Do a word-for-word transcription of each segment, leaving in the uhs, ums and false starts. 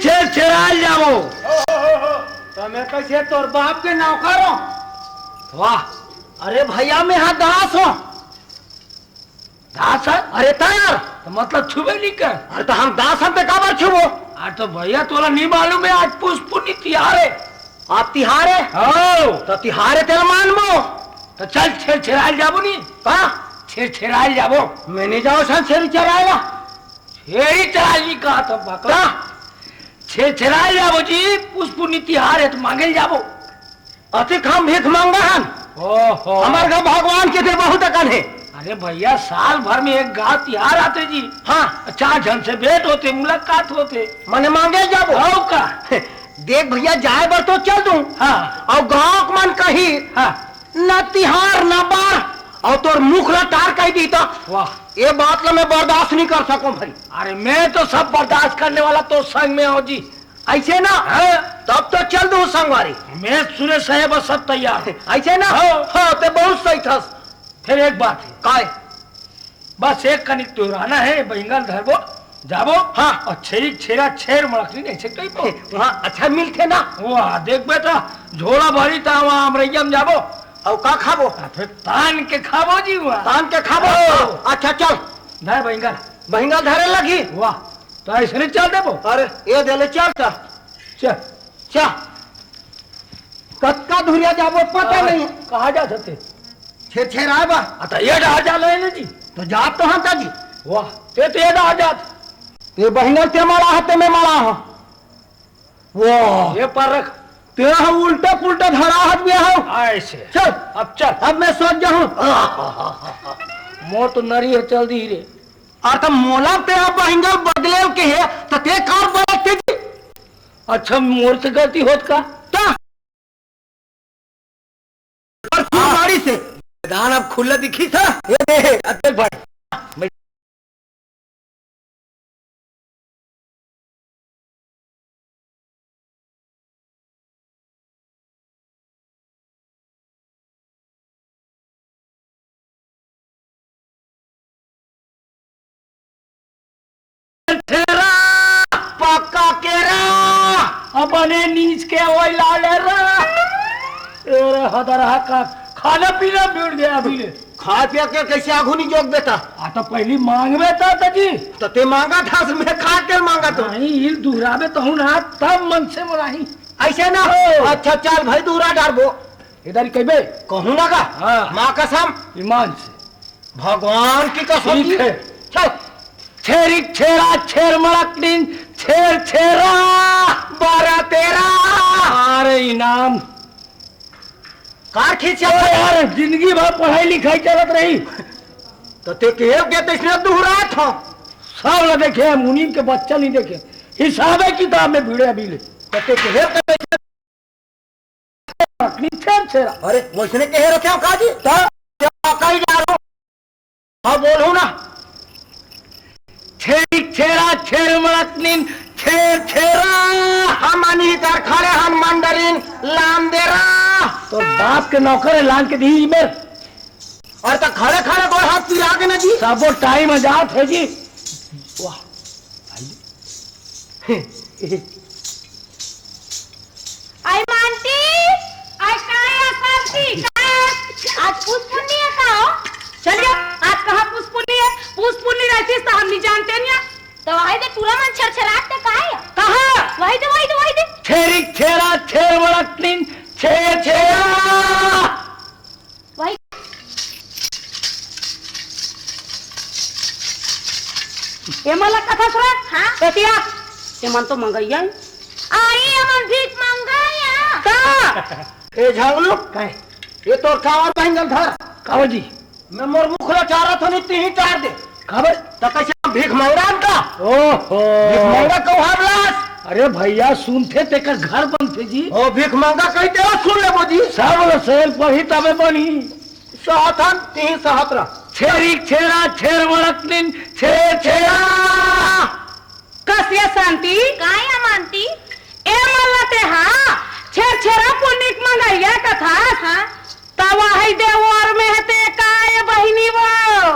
छेरछेराय जाबो। त मैं कइसे तोर बाप के नौकर हों? वाह, अरे भइया, मैं हा दास हों। दास हे? अरे त यार। त मतलब छुबे नइ कर? अरे त हम दास हन ते काबर छुबो? अरे त भइया तोला नइ मालूम हे, आज पुस पुन्नी तिहार हे। आज तिहार हे? हो। त तिहार हे तेला मानबो। त चल छेरछेराय जाबो नी। का? छेरछेराय जाबो। मैं नइ जावंव सन छेरछेराय ला। छेरछेराय नइ कहत हंव बका। का? छेरछेराय जाबो जी, पुस पुन्नी तिहार हे त मांगे ल जाबो। अतिक हम भीख मांगा हन। ओहो। हमर घर भगवान के दे बहुत अकन हे। अरे भइया, साल भर में एक गांव तिहार आथे जी। हाँ। चार झन से भेंट होथे, मुलाकात होथे। मने मांगे जाबो। हव का? देख भइया, जाय बर तो चल दूं। हाँ। अउ गांव के मन कही, हाँ। न तिहार न बार, अउ तोर मुख ला टार कहि दी त। वाह। ये बात ला मैं बर्दाश्त नइ कर सकंव भई। अरे मैं तो सब बर्दाश्त करने वाला तोर संग में हंव जी। अइसे ना? हाँ। तब तो चल दूं संगवारी। मैं सुने सहे बस सब तैयार हंव। अइसे ना? हाँ। हाँ, ते बहुत सही थस। फेर एक बात हे। काय? बस एक कनिक दुहराना हे, बहिंगल धरबो, जाबो, हाँ। अउ छेरिक छेरा छेर मड़कनीन अइसे कहिबो। वहाँ अच्छा मिलथे ना? वाह, देख बेटा, झोला भरी त वहाँ अमरैया में जाबो। अउ का खाबो? आ, फेर तान के खाबो जी वहाँ। तान के खाबो? हाँ। अच्छा, चल। धर बहिंगल। बहिंगल धरे लगही? वाह। त अइसने चल देबो। अरे, ये दे ले, चल त। चल। चल। कतका दुरिहा जाबो, पता नइ हे। कहाँ जात हस ते? छेरछेराय बर। आ, त ये डहर जा ले ना जी। त जात तो हंव जी। वाह, ते तो ये डहर जात। ये बहिंगल ते मड़ा हस, ते मैं मड़ा हंव। वाह। ये पर रख। ते ह उल्टा पुल्टा धरा हस बे हव। अइसे। चल। अब चल। अब मैं सोच जाहूँ। मोर तो नरी ह चल दिही रे। अरे त मोला ते अब बहिंगल बदले ल कहे, त ते काबर बदलत हे जी? अच्छा, मोर से गलती होत का? त? पर तू गाड़ी से। मैदान अब खुला दिखिस हे। ये दे, अब चल भाई। छेरा, पक्का केरा, अपने नीच के ओई ला ले रा। अरे हदरहा का खाना पीना बिगड़ गया अभी ले। खाय पिया के कइसे आघू नइ जोक बेटा? आ, त पहिली मांगबे त, त जी। त ते मांगत हस, मैं खा के मांगत हंव। नहीं, इल दुहराबे तहूँ ना, तब मन से मनाही। अइसे ना? ओ। अच्छा, चल भाई, दुहरा डारबो। इधर ही कहिबे? कहूँ ना का? हाँ। माँ कसम। ईमान से। भगवान की कसम ठीक जी। हे। चल। छेरिक छेरा, छेर मड़कनीन, छेर छेरा। बारह तेरह। अरे इनाम। कार खींच अरे यार, जिंदगी भर पढ़ाई लिखाई चलत रही। त ते केहेव के तइसने दुहरात हस। सब ल देखे, मुनीम के बच्चा नइ देखे। हिसाबे किताब में भिड़े अभी ले। त ते केहेव के तइसने अपनी छेर छेरा। अरे, वइसने कहे रखे हंव का जी? त? क्या कही जा रहे हो? हाँ, बोलहू ना। छेरिक छेरा, छेर मड़कनीन, छेर छेरा। हमन ही कर खड़े हन मंडरीन, लान दे रा। तोर बाप के नौकर हे, लान के दिही मेर। अरे त खड़े खड़े गोड़ हाथ पिरा के ना जी। सबो टाइम आ जात हे जी। वाह। आई मानती, आज काय असाध्य, काय आज, आज पुस पुन्नी हे का हो? चल जा, आज कहाँ पुस पुन्नी हे? पुस पुन्नी रहतिस त हम नइ जानतेन या। त वही दे टूरा मन छरछरात ते काय? कहाँ? वही दे, वही दे, वही दे। छेरिक छेरा, छेर मड़कनीन, छेर छेरा। वही। एमन ला कथस रे? हाँ? एती आ। एमन तो मंगइया हे। अरे, एमन भीख मंगइया। का? ए झांगलू, काय? ये तोर कावर बहिंगल धर। कावर जी? मैं मोर मुख ला चारत हंव, तिही चार दे। काबर? त कइसे हम भीख मंगरा हन का? ओहो। भीख मंगा कहूँ हवलास? अरे भइया, सुनथे तेकर घर बनथे जी। ओ, भीख मंगा कहिथे, ओ, सुन लेबो जी। सब ल सेल पढ़ी तबे बनही। सहत हन, तिही सहत रह। छेरिक छेरा, छेर मड़कनीन, छेर छेरा। कस ये शांति? काय मानती? एमन ला ते हा छेरछेरा पुन्नी के मंगइया कथस। हाँ। त वही दे ओर में हे ते काय बहिनी वो?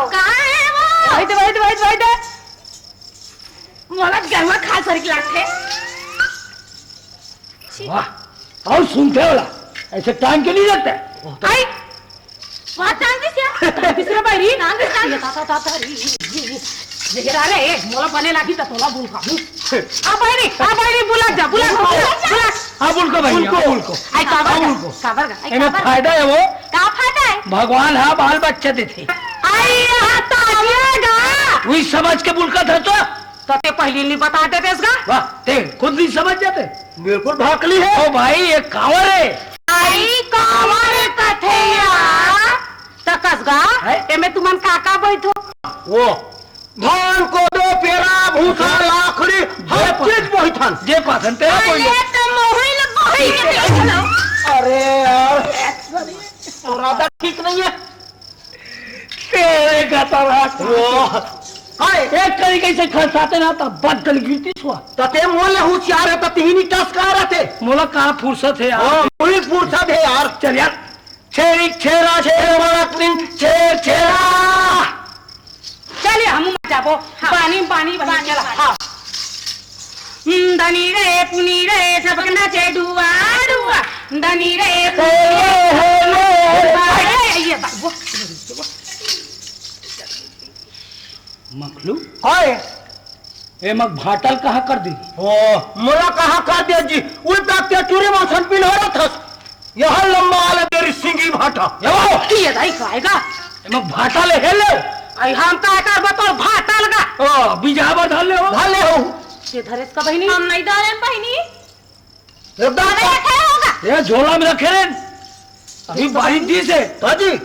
काय हे वो? वही दे, वही दे, वही दे, वही दे। मोला गरवा खाल सरीक लागथे। वाह, और सुनते वाला ऐसे टांग के नहीं रखते। आई, वाह, टांग दिस या? टांग दिस रे बहिनी। टांग दिस, टांग दिस। ये ता, ता, ता, ता, ये, ये, ये, ये, अरे, मोला बने लागी त तोला बुलका। आ बहिनी, आ बहिनी, बुला जा, बुला जा, बुला जा। हाँ, बुलको बहिनी, बुलको। हाँ, बुलको। आई, काबर हाँ, गा, बुलको। काबर गा, आई, एमे काबर गा। फायदा है वो। का फायदा है? भगवान हा बाल बच्चा देथे। आई, यहाँ ताजिया गा। वही समझ के बुलका था तो। तो ते पहले नहीं बता देते इसका? वाह, ते खुद नहीं समझ जाते। बिल्कुल भाकली है। ओ भाई, ये कांवर है। आई कांवर कथे या। त कसगा, है? एमे तुमन का का बैठो? वो धान, कोदो, पेरा, भूसा, लाखड़ी, हर जे चीज बैठन। जे पाथन, तेरा अरे, बोल। त मोहिल, मोहिल के बैठो। अरे यार, तोरा तो ठीक नहीं है। तेरे का तो रात वो, हाय। एक तरीके से खसाते ना, तब बद गल गिरती सुआ। त ते मोले होशियार है, त तिहिनी टस का रहते। मोला का फुर्सत है यार। हाँ, वही फुर्सत है यार। चल यार, छेरी छेरा, छेर मरकलिन, छेर छेरा। चलिए, हम मत जाबो। हाँ। पानी, पानी, पानी, पानी, चला। पानी। हाँ। हम्म, धनी रे, पुनी रे, सबक नाचे डुआ, डुआ। धनी रे, पुनी रे, हे, हे, हे, हे, हे। अरे, ये बाबू। मखलू? ओए। ए मग भाटल कहाँ कर दी? ओ, मोला कहाँ कर दिया जी? वो तक के चूरी मांसन पिन हो रहा था। यहाँ लंबा वाला तेरी सिंगी भाटा। यो, ये दाई खाएगा। ए मग भाटा ले हे ले। आई हम का कर बतौर भाटा लगा। ओ, बीजा बर धर ले हो। धर ले हो। ये धरेस का बहिनी? हम नहीं धरेन बहिनी। एकदम अबे ये क्या होगा? ये झोला में रखे रे। अभी बारिश दी से। हाँ जी।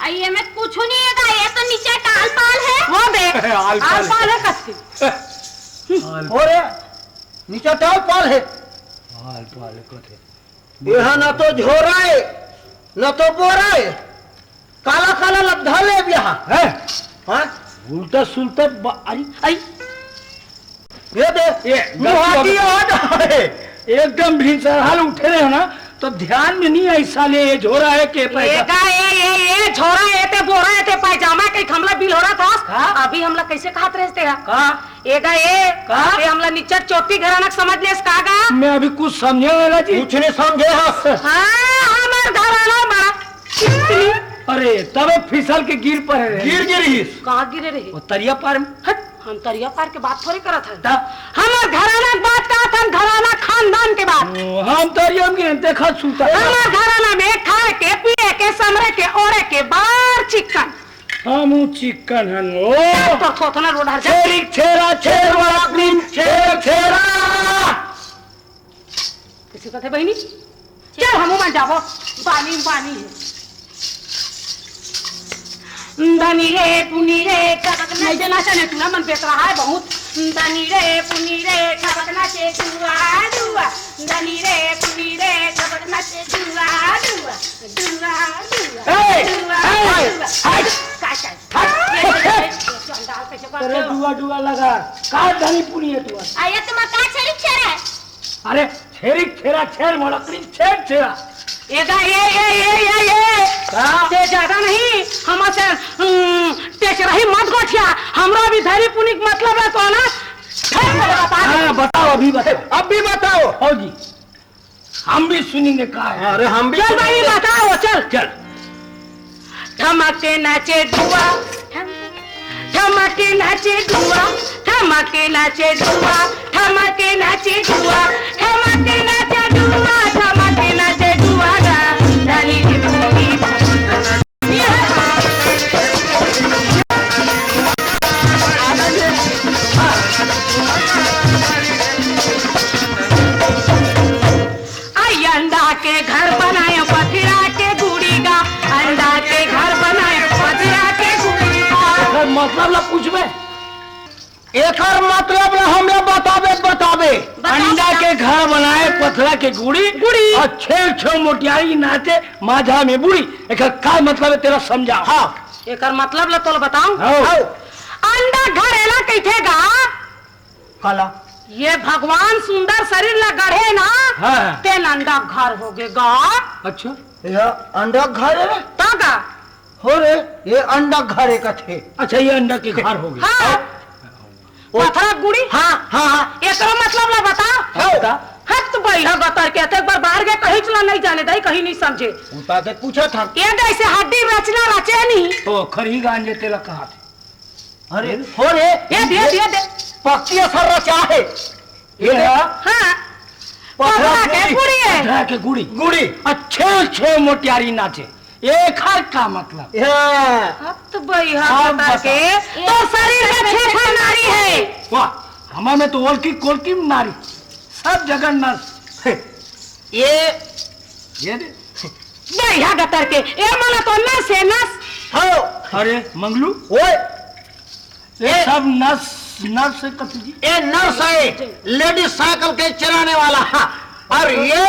आ, ये में कुछ नहीं है, ये तो नीचे टाल पाल है। वो दे। आल पाल आल पाल है। है कस की। आल हो रे, नीचे टाल पाल है। आल पाल है कथे। यहाँ ना तो झोरा है, ना तो बोरा है। काला काला लद्धा ले यहाँ। हैं? हाँ? उल्टा सुल्टा ब-, अरे, आई। ये दे, ये मुहाती गलती हो आ जाए। एकदम भिनसरहाल उठे रहे हो ना, तो ध्यान में नहीं आई साले, ये झोरा है के पैसा? एगा, ए, ए, ए, झोरा, ए ते बोरा, ए ते पैजामा, के हमला बिल हो रहा था। का? अभी हमला कैसे कहत रहते हैं? का? एगा, ए, का? ए हमला निच्चट चोटी घराना समझ लेस का गा? मैं अभी कुछ समझे वाला जी। कुछ नहीं समझे हस। हाँ, हमार घराना बड़ा। अरे, तबे फिसल के गिर पड़े रहे। गिर गिर ही। कहाँ गिरे रहे? वो तरिया पार में। हट। हम तरिया पार के बात थोड़े करत हन। ता? हमर घराना के बात करत हन, घराना खानदान के बात। ओ, हम तरिया में गिरन, देखा सुता। हमर घराना में खाए के, पिए के, समरे के, ओढ़े के बार चिक्कन। हम चिक्कन हन, ओ। तो थोथना रोड हर जा। छेरी छेरा, छेर वाला क्रीम, छेर छेरा। किसी कथे बहिनी? चल, हमू मन जाबो। पानी, पानी है। धनी रे, पुनी रे, कबक नहीं देना चाहिए, टूरा मन बेच रहा है बहुत। धनी रे, पुनी रे, कबक नाचे जुआ, जुआ। धनी रे, पुनी रे, कबक नाचे जुआ, जुआ। जुआ, जुआ, ए, जुआ, ए, जुआ। हट, हट। ये, ये, ये, ये, ये, चंडाल कैसे करते हो? तेरे डुआ, डुआ लगा। का धनी पुनी है तू? आ, ये तुम्हारा का छेरी छेरा है? अरे, छेरी छेरा, छेर मोला करी, छेर छेरा। एगा, ए, ए, ए, ए, ए। का? ते ज्यादा नहीं, हमसे, हम्म, टेचरही मत गोठिया। हमरा भी धरी पुनी के मतलब है तो ना, फेर से बता दे। हाँ, बताओ, अभी बताओ। अब भी बताओ। हो जी, हम भी सुनेंगे का है। अरे, हम भी चल भाई, सुनेंगे। बताओ, चल। चल। ठमक के नाचे डुआ, ठमक के नाचे डुआ, ठमक के नाचे डुआ, ठमक के नाचे डुआ, ठमक के नाचे डुआ, ठमक के नाचे डुआ गा। धनी रे पुनी। आई अंडा के घर बनाए पथरा के गुड़ी गा, अंडा के घर बनाए पथरा के गुड़ी गा। एकर मतलब ला पूछबे? एकर मतलब ला हमला बताबे, बताबे। बता, अंडा बता। के घर बनाए पथरा के गुड़ी, गुड़ी। और छेर छेर मोटियारी नाचे माझा में बुड़ी। एकर का मतलब है तेरा समझा? हाँ। एकर मतलब ला तोला बताऊं? हाँ। हाँ। अंडा घर एला कहिथे गा। काला? ये भगवान सुंदर शरीर ला गढ़े ना, हाँ। तेन अंडा घर होगे गा। अच्छा। यह अंडा घर है? ता गा। हो रे, ये अंडा घर है कथे। अच्छा, ये अंडा के घर होगे। हाँ। वो पथरा गुड़ी? हाँ, हाँ, हाँ। एकरो मतलब ला बता। हाँ, बता। हत बइहा गतर के, त एक बार बाहर गे, कहीं चला नहीं जाने दई, कहीं नहीं समझे। उनका से पूछा था। ये दे से हड्डी रचना रचे नहीं। ओ, खरही गांजे तेला कहा थे। अरे, हो रे। ये दे, ये दे। पक्की असर रचा है। ये ये दे। हाँ। पथरा पथरा के गुड़ी। गुड़ी है। पथरा के गुड़ी। गुड़ी। अच्छे, अच्छे मोटियारी नाचे। एखर का मतलब? हाँ। हत बइहा सब गतर बता। के, तो शरीर में छह ठन नारी है। वाह, हमार में तो ओलकी कोलकी नारी, सब जगह नस। ये ये दे। बइहा गतर के, ए मन तो नस है, नस। हो। अरे मंगलू, ओए। ये ये सब नस, नस है कथी जी? ये नर्स है, लेडीज साइकिल के चलाने वाला। और ये,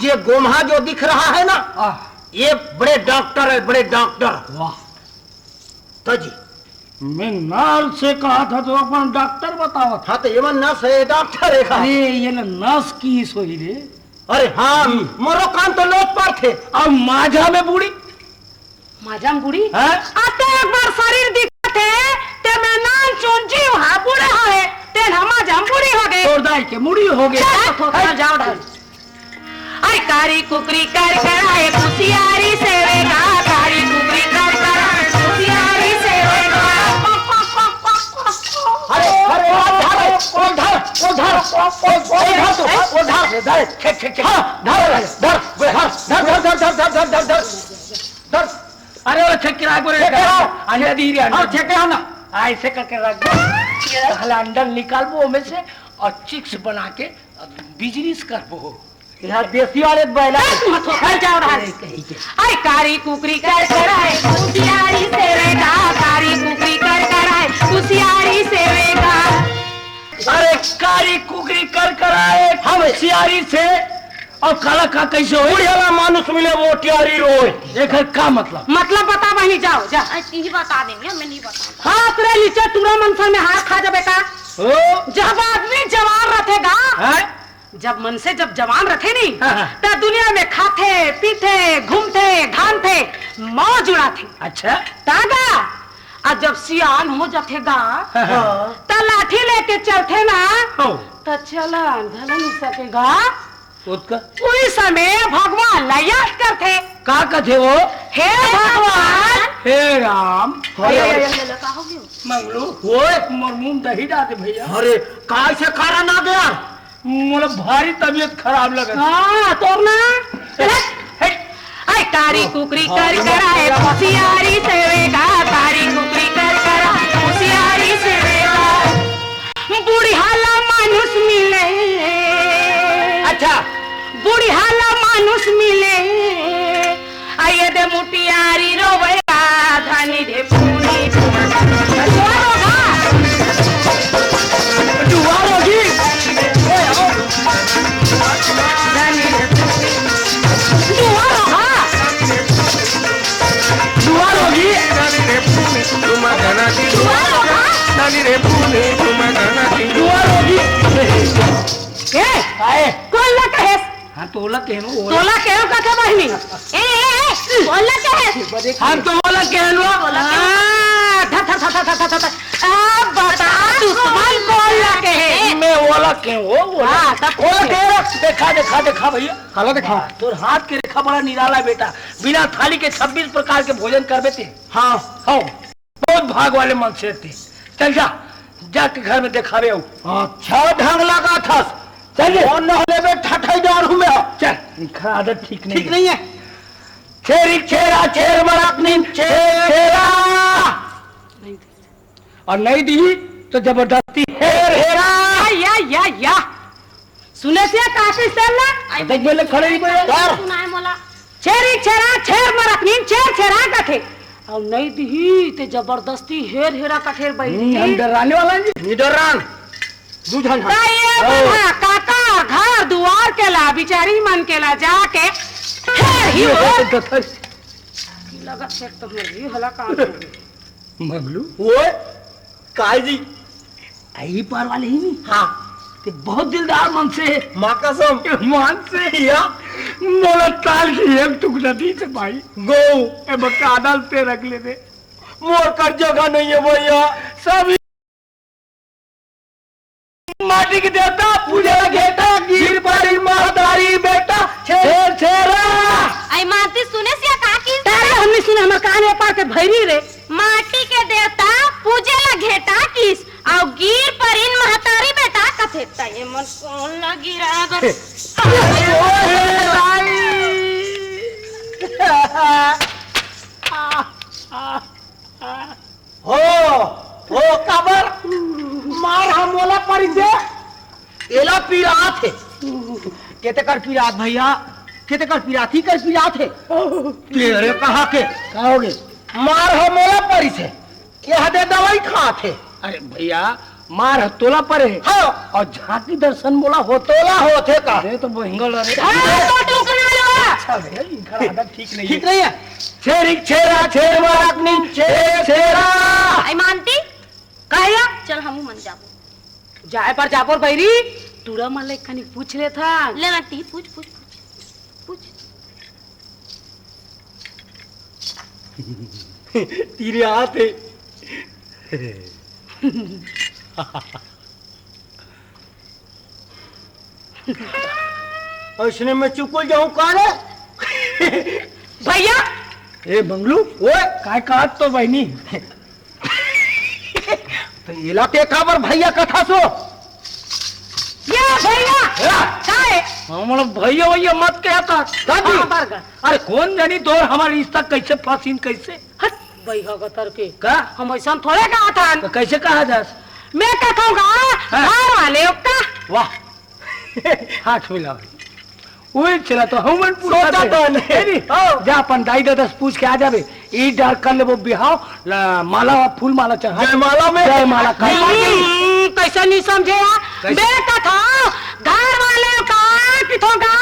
ये गोम्हा जो दिख रहा है ना, आह। ये बड़े डॉक्टर है, बड़े डॉक्टर। वाह। तो जी। मैं नर्स से कहा था तो अपन डॉक्टर बतावत। हाँ, तो ये मन नर्स है, डॉक्टर है का? अरे, ये ना नस की सोई रे। अरे हाँ, हम्म। मोरो काम तो लोच पर थे। अब माझा में बूढ़ी। माझा में बूढ़ी? हाँ? अब तो एक बार शरीर दिखत है, ते में नान चुन जीव हा बूढ़े होए, ते हम माझा में बूढ़ी हो गए। तोर दाई के मुड़ी हो गए। चल, तो थोड़ा जाओ ढाल। आई कारी कुकरी कर कर आए कुसियारी सेवेगा, कारी कुकरी कर कर आए कुसियारी सेवेगा। अरे, अरे, ओ धर, ओ धर, ओ धर, धर। अरे, वो छेक किराए को रे, अंडा दी रे, अंडा। हाँ, छेक ना। ऐसे करके रख दो। पहले अंडा निकालबो ओमे से और चिक्स बना के बिजनेस करबो। यहाँ देसी वाले बैला। बस मत हो, हट जाओ रहा है। अरे कहीं के। अरे कारी कुकरी कर कर आए, कुसियारी सेवेगा, कारी कुकरी कर कर आए, कुसियारी सेवेगा। अरे कारी कुकरी कर कर आए, हम सियारी से, और काला का कैसे हो? बुढ़ियाला मानुष मिले वो टियारी रोए। एकर का मतलब? मतलब बता बहनी, जाओ, जा। अरे, यही बता देंगे, मैं नहीं बताऊंगा। हाथ रे नीचे टूरा मनसन में हाथ खा जाबे का? ओ? जब आदमी जवान रथेगा, हैं? जब मनसे जब जवान रथे नहीं, हाँ, हाँ। त दुनिया में खाथे, पीथे, घूमथे, घामथे, मौज उड़ाथे। अच्छा। तागा, अउ जब सियान हो जाथे गा, हाँ, हाँ। त लाठी लेके चलथे ना, हो। त चलन घलो नहीं सकेगा। ओतका? उही समय भगवान ला याद करथे। का कथे वो? हे भगवान। हे राम। अरे, अरे, अरे, अरे, का हो गयो? मंगलू, ओए। मोर मुंह में दही डाल दे भैया। अरे, काय से कारण आ गया? मोला भारी तबीयत खराब लगत। हाँ, तोर ना। चल, हट। आई कारी कुकरी कर कर आए, कुसियारी सेवेगा, कारी कुकरी कर कर आए, कुसियारी सेवेगा। बुढ़ियाला मानुष मिले। अच्छा। बुढ़ियाला मानुष मिले। आइए दे मुटियारी रोवेगा, धनी रे पूनी। दुआर होगा। दुआर होगी। धनी रे पूनी। दुआर होगा। दुआर होगी। दुआर होगा। दुआर होगी। ए, आए। कोन ला कहेस? हाँ, तोला केहनो, ओला। तोला केहू कथे बहिनी? ए, ए, ए, ओला कहेस? हम तो ओला केहनो। ओला केहू? हाँ, ध, ध, ध। अब बता, दुश्मन कोन ला कहे? मैं ओला केहू, ओला। हाँ, तब ओला ठीक है। केहू, देखा, देखा, देखा भैया। काला देखा? हाँ, तोर हाथ के रेखा बड़ा निराला बेटा। बिना थाली के छब्बीस प्रकार के भोजन करबे ते। हाँ। हाँ। बहुत भाग वाले मनसे थे। चल जा, जाके घर में देखावे आऊ। अच्छा ढंग लगा थस। चल ले। कौन न होले बे ठठाई डार हूँ मैं। चल, इनका आदत ठीक नहीं ठीक है। नहीं है। छेरी छेरा, छेर मरक नीम, छेर छेरा। और नहीं दी तो जबरदस्ती हेर हेरा। या, या, या, या। सुने से का कइसे ना? देख, पहले खड़े ही बोले। डर। सुनाए मोला। छेरी छेरा, छेर मरक नीम, छेर छेरा कथे। अउ नहीं दिही ते जबरदस्ती हेर हेरा कथे बहिनी। हम्म, हम डराने वाला नहीं। नहीं डरान। दू झन हन। त ये ओ। बना काका घर दुआर के ला, बिचारी मन के ला जाके हेर ही ये हो। तो दथर। लगत है तो मेरी हला काम हो गई। मगलू। ओए, काय जी? आई पार वाले ही नहीं? हाँ। ते बहुत दिलदार मनसे हे। माँ कसम। मनसे हे या? मोला ताल के एक टुकड़ा दी से भाई। गो। ए बका आदल ते रख ले दे। मोर कर जगह नहीं है भैया। सब ही माटी के देवता पूजे ला घेटा, गिर परिन महतारी बेटा छेर छेरा। आई मानती सुने सिया का की? तारे हमने सुने, हमर कान ए पार के भैरी रे। माटी के देवता पूजे ला घेटा किस, अउ गिर परिन महतारी बेटा कथे, त ये मन कौन ला गिरा बर? हो, हो, काबर? मार ह मोला परिस हे, एला पिरात हे। केते कर पिरात भैया, केते कर पिरात ही कर पिरात हे। तेरे कहा के? का होगे? मार ह मोला परिस हे, एहा दे दवाई खात हे। अरे भैया, मार ह तोला परे हे। हाँ। अउ झांकी दर्शन मोला होत हे। तोला होत हे का? अरे तो बहिंगल, अरे। हाँ, तो टुकना लो। अच्छा भैया, इनका आदत ठीक नहीं ठीक है। नहीं है। छेरी छेरा, छेर मराकनी, छेर छेरा। आई मानती? का या? चल हमू मन जाबो। जाए पर जाबो बहिरी, टूरा मन ले कनी पूछ लेथन। ले ना ती, पूछ, पूछ, पूछ। पूछ। तीरे आत हे। अइसने में चुकुल जाहूं का रे? भैया! ए मंगलू, ओए! काय कहत तो बहिनी? त एला ते काबर भैया कथस ओ? ये भैया! हाँ। काय? हमला भैया वैया मत कहत। का जी? हाँ, बरगर। अरे कोन जनी तोर हमर रिश्ता कइसे फसिन कइसे? हट, बइहा गतर के। का? हम अइसन थोड़े कहत हन। त कइसे कहा जास? मैं कथों गा, हाँ। घर वाले का। वाह। हाथ मिलाओ। उही चला तो हमन पूछा सोचा था। तो नहीं। नहीं, नहीं। हाँ। जा अपन दाई ददा से पूछ के आ जाबे। ई डर कर लेबो बिहाव, ला-, माला वा फूल माला चढ़ा। जयमाला में। जयमाला कर। हम्म, कइसे नहीं समझे यार? कइसे? मैं कथों, घर वाले का, किथों का?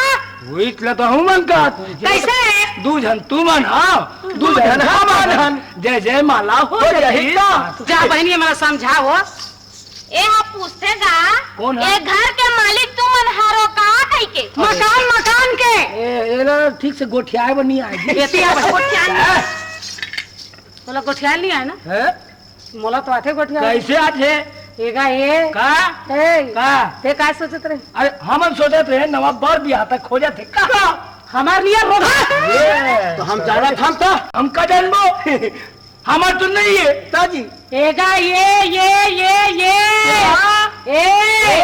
उही चला तो हमन का। कइसे? दू झन तुमन, हाँ। दू झन हमन। जय जय माला हो हो जाही। जाही का? जा बहिनी, हमला समझाओ। ए हा पूछथे गा, कोन हा? ए घर के मालिक तुमन हरो का कहिके? मकान, मकान के। ए, एला ठीक से गोठियाए बर नहीं आए जी। एती आ गोठियाए नहीं। तोला गोठियाए नहीं आए ना? हैं? मोला तो आथे गोठियाए। कइसे आथे? एगा ए। का? ए। का? ते का सोचत रहे? अरे, हमन सोचत रहे, नवा बर बिहाव तक खोजत हे का? का? हमार नियर रोधा। ये। तो हम जानत हन तो। हम का जानबो? हमर तो नहीं हे। ताजी। एगा ये, ये, ये, ये। हाँ। ए,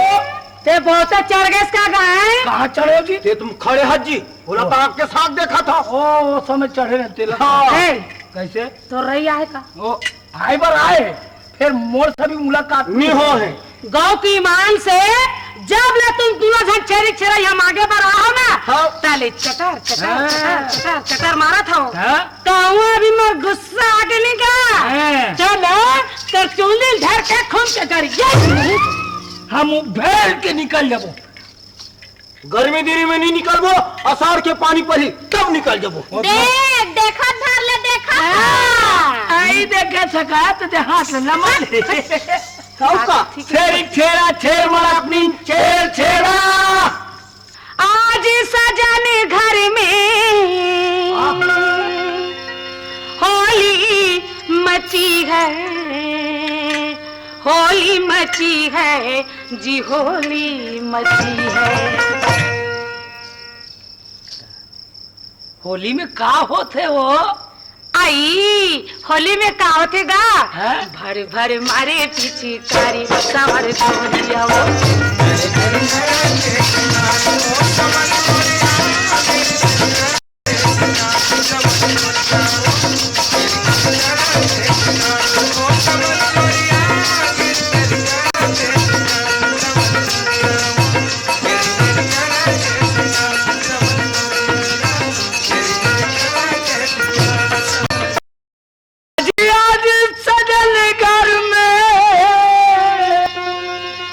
ओ। ते बहुते चढ़ गेस का गाय? कहाँ चढ़े जी? ते तुम खड़े हस जी, बोला ओ। तो आपके साथ देखा था। ओ, ओ समय चढ़े रहते लगा। हाँ। ए, कइसे? तो रही आए का? ओ, आए बर आए, फेर मोर से भी मुलाकात नहीं हो है। गौ की ईमान से जब ले तुम दूनों झन छेरी छेरा हम आगे बर आओ ना, हाँ। ताले चटर, चटर, हाँ। चटर, चटर, चटर मारत हो। हाँ। कहूँ अभी मोर गुस्सा आगे नहीं गा। हाँ। चल, तोर चुंदी धर के खून के कर ये। हम उभेल के निकल जाबो। गर्मी दिरी में नहीं निकलबो, असाढ़ के पानी परी तब निकल जाबो। देख, देखत धर ले, देखत। हाँ। आई देखे सका तो दे हाथ लमल। कौका? छेरी छेरा, छेर मराकनी, छेर छेरा। आज सजन घर में होली मची है, होली मची है जी, होली मची है। होली में का होथे वो? आई, होली में का होथे गा? हैं? भर भर मारे पिचकारी, सावर गोरिया वो। आज, आज सजन घर में,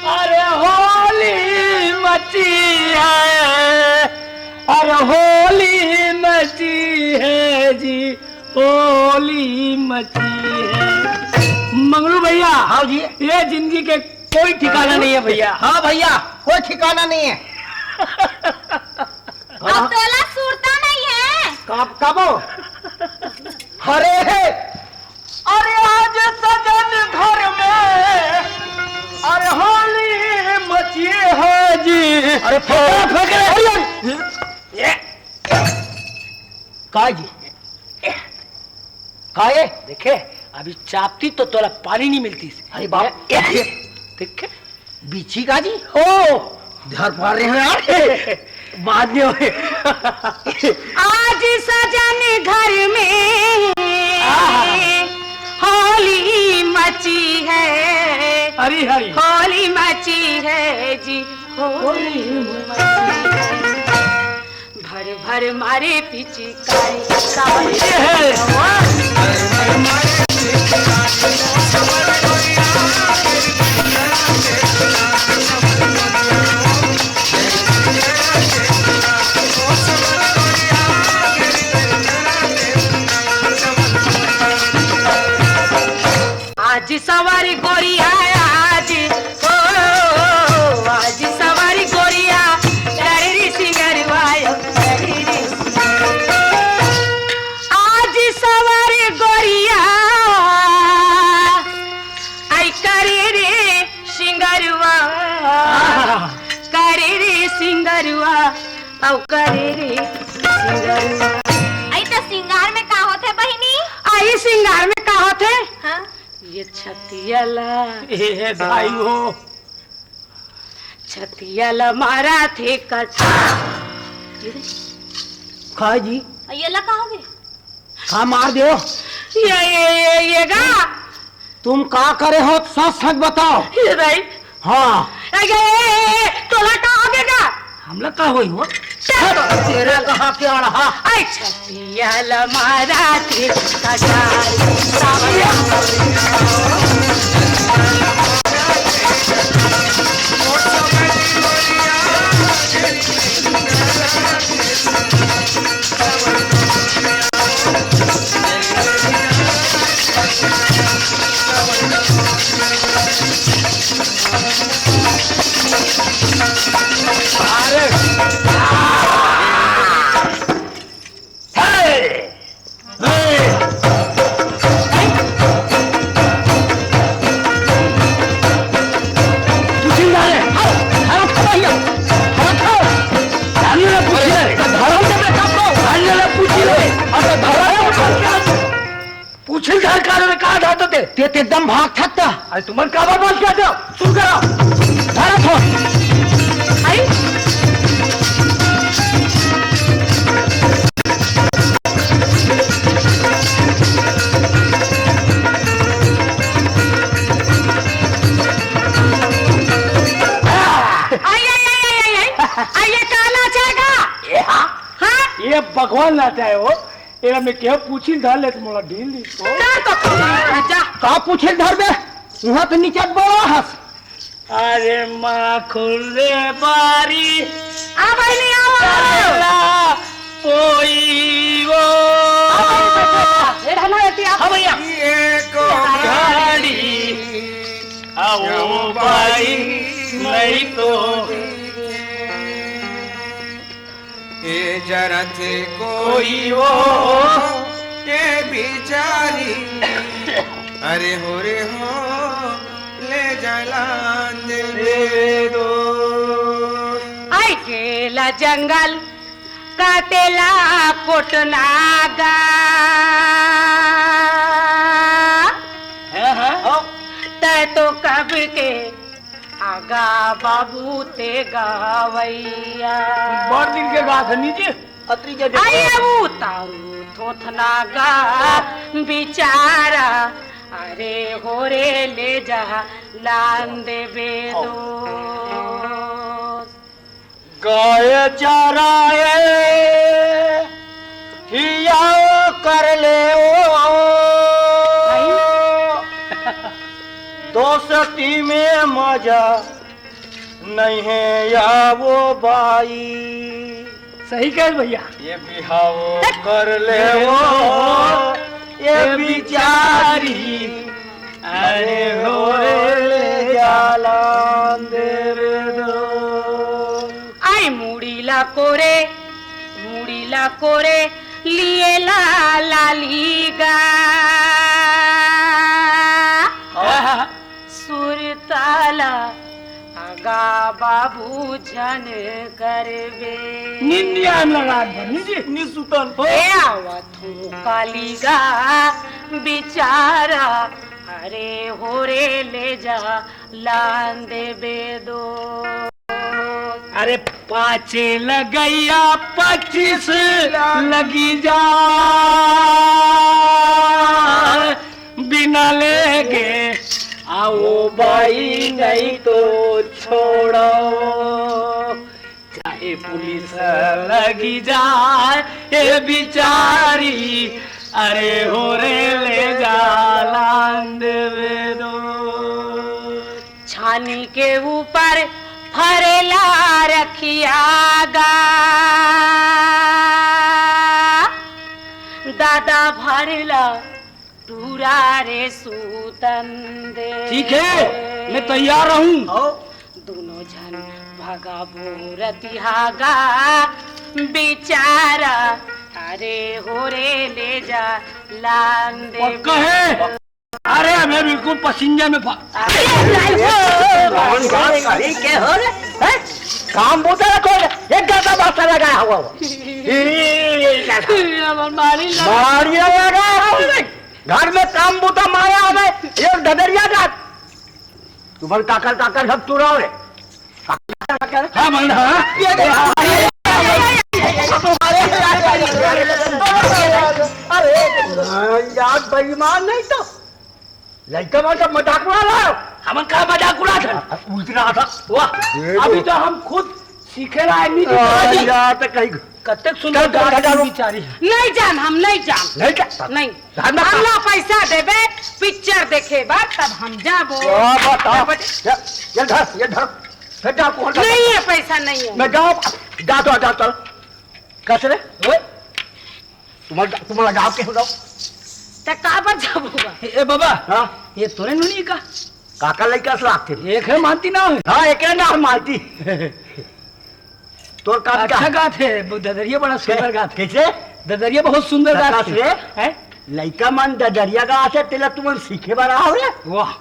अरे होली मची है, अरे होली मची है जी, होली मची है। मंगलू भैया, हाँ जी। ये जिंदगी के कोई ठिकाना नहीं है भैया। हाँ भैया, कोई ठिकाना नहीं है। अब तोला सुरता नहीं है। कब, कब? अरे, अरे आज सजन घर में, अरे होली मची अरे फेंक रे, फेंक रे। अरे, अरे। का जी? का ये? देखे, अभी चापती तो तोला पानी नहीं मिलती। अरे बाप। ये, ये, देखे? बिच्छी का जी? ओ, धर पा रहे हैं यार। बाद में होए। आज सजन घर में आहा। होली मची है। हरी हरी। होली मची है जी, होली मची है। भर भर मारे पिचकारी, सावन ये है। आज सवारी गोरिया, आज, ओ, आज सवारी गोरिया, डगरी सिंगरवा, डगरी। आज सवारी गोरिया, आई करे रे सिंगरवा, करे रे सिंगरवा, अउ करे रे सिंगरवा। आई त सिंगार में का होथे बहिनी? आई सिंगार में का होथे? हाँ? ये छतिया ला। ए, ए, भाई हो। छतिया ला मारा थे कट। का जी? ये ला का होगे? का मार दो? ये, ये, ये, ये गा। तुम का करे हो? सच सच बताओ। ये भाई। हाँ। ए, ये, ये, ये, ये, तोला का होगे गा? हमला का होई हो? चल। तेरे कहाँ के अड़हा? अच्छा। पियल मारा थे कटार। पूछिल धर ले। आओ, धरत हो भैया, धरत हो। धर ले, पूछिल। अरे, धरम दे बेटा को। धर ले, पूछिल। अरे, धरम दे। पूछिल धर का रे, का धरत ते? ते, ते एकदम भाग थकता। अरे, तुमन काबर बंद कर दो? सुन करो। धरत हो। आई। आई, आई, आई, आई, आई, आई, ये का नाच हे गा? ये हाँ? हाँ? ये भगवान नाच हे वो। एला मैं केहेंव पूछिल धर ले त मोला ढील दी। डर तो खा जा। का पूछिल धर बे? उहाँ तो नीचे बोला हस। अरे माखुर रे बारी। आ बहिनी, आओ। करेला पोई वो। आ बहिनी, बैठो। ए, ढला रहती आप। हाँ भैया। ये को गाड़ी। आओ बाई, नहीं तो। ए जरत कोई वो, ए बिचारी, अरे हो रे हो, ले जलान दे दो। आई गेला जंगल, काटेला कोटनागा। हाँ, हाँ। तै तो कब के आगा बाबू ते गवैया। बड़ दिन के गात हे नी जी। अतरी जल्दी। अरे उतारू थोथना गा बिचारा, अरे हो रे ले जा लान देबे दो। गाय चराए हियाव कर ले ओ। दोस्ती में मजा नहीं है या वो बाई। सही कहे भैया। ये बिहाव कर ले ओ, ये बिचारी। अरे हो रे ले जालान दे रे दो। आई मुड़ी ला कोरे, मुड़ी ला कोरे, लिए ला लाली गा। आहा। सुरताला, आ गा बाबू झन करबे। निंदिया हमला रात भर, निंदी। नि सुतन। ए आवत हूँ काली गा बिचारा, अरे हो रे ले जा लान देबे दो। अरे पाँचे लगैया पच्चीस लगी जा, बिना लेगे आओ बाई नहीं तो छोड़ो। चाहे पुलिस लगी जाए ए बिचारी, अरे हो रे ले जा लान देबे दो। छानी के ऊपर फरेला रखिया गा, दादा भरेला टूरा रे सूतन दे। ठीक है, मैं तैयार रहूं। आओ। दोनों झन भगाबो रतिहा गा, बेचारा, अरे हो रे ले जा लान दे। पक्का है? अरे, मैं बिल्कुल पसिंजर में फा- अरे, नहीं हो। कौन बात करी के हो रे? हैं? काम बूता रखो, एक गादा बासा लगाया हुआ हो। ये, ये, ये, ये, ये, हमार मारी लगा। मारिया लगा हो रे। घर में काम बूता माया हवे, ये डडरिया का। तुम्हारे काकर, काकर सब चुराव है। हाँ, मन, हाँ। अरे, यार, बेईमान नहीं तो। लड़का मन का मजाक उड़ा रहा है। हमन का मजाक उड़ा था? उलट रहा था। वाह, ये अभी तो। तो हम खुद सीखे ला आए, नहीं तो अरे, आज यार, तो कहीं कतेक सुंदर चल, चल, गाड़ी चल, चल। बिचारी है। नहीं जान, हम नहीं जान। नहीं जान। नहीं। जान ना। हमला पैसा देबे, पिक्चर देखे बर, तब हम जाबो। वाह, बताओ। ये, ये धर, ये धर। फिर जा, कौन सा नहीं है, पैसा नहीं है। मैं जाओ, जा तो, जा चल। कैसे रे? ओए। तुम्हारा, तुम्हारा गाँव के हो जाओ। त का बर जाबो बा? ए बाबा, हाँ? ये तोरे नोनी का? काका लइका से लागथे। एक है मानती ना है। हाँ, एक है ना मानती। तोर काम का? अच्छा गात है, वो ददरिया बड़ा सुंदर गात है। कैसे? ददरिया बहुत सुंदर गात है। रे? हैं? लइका मन ददरिया गात है, तेला तुमन सीखे बर आओ रे। वाह,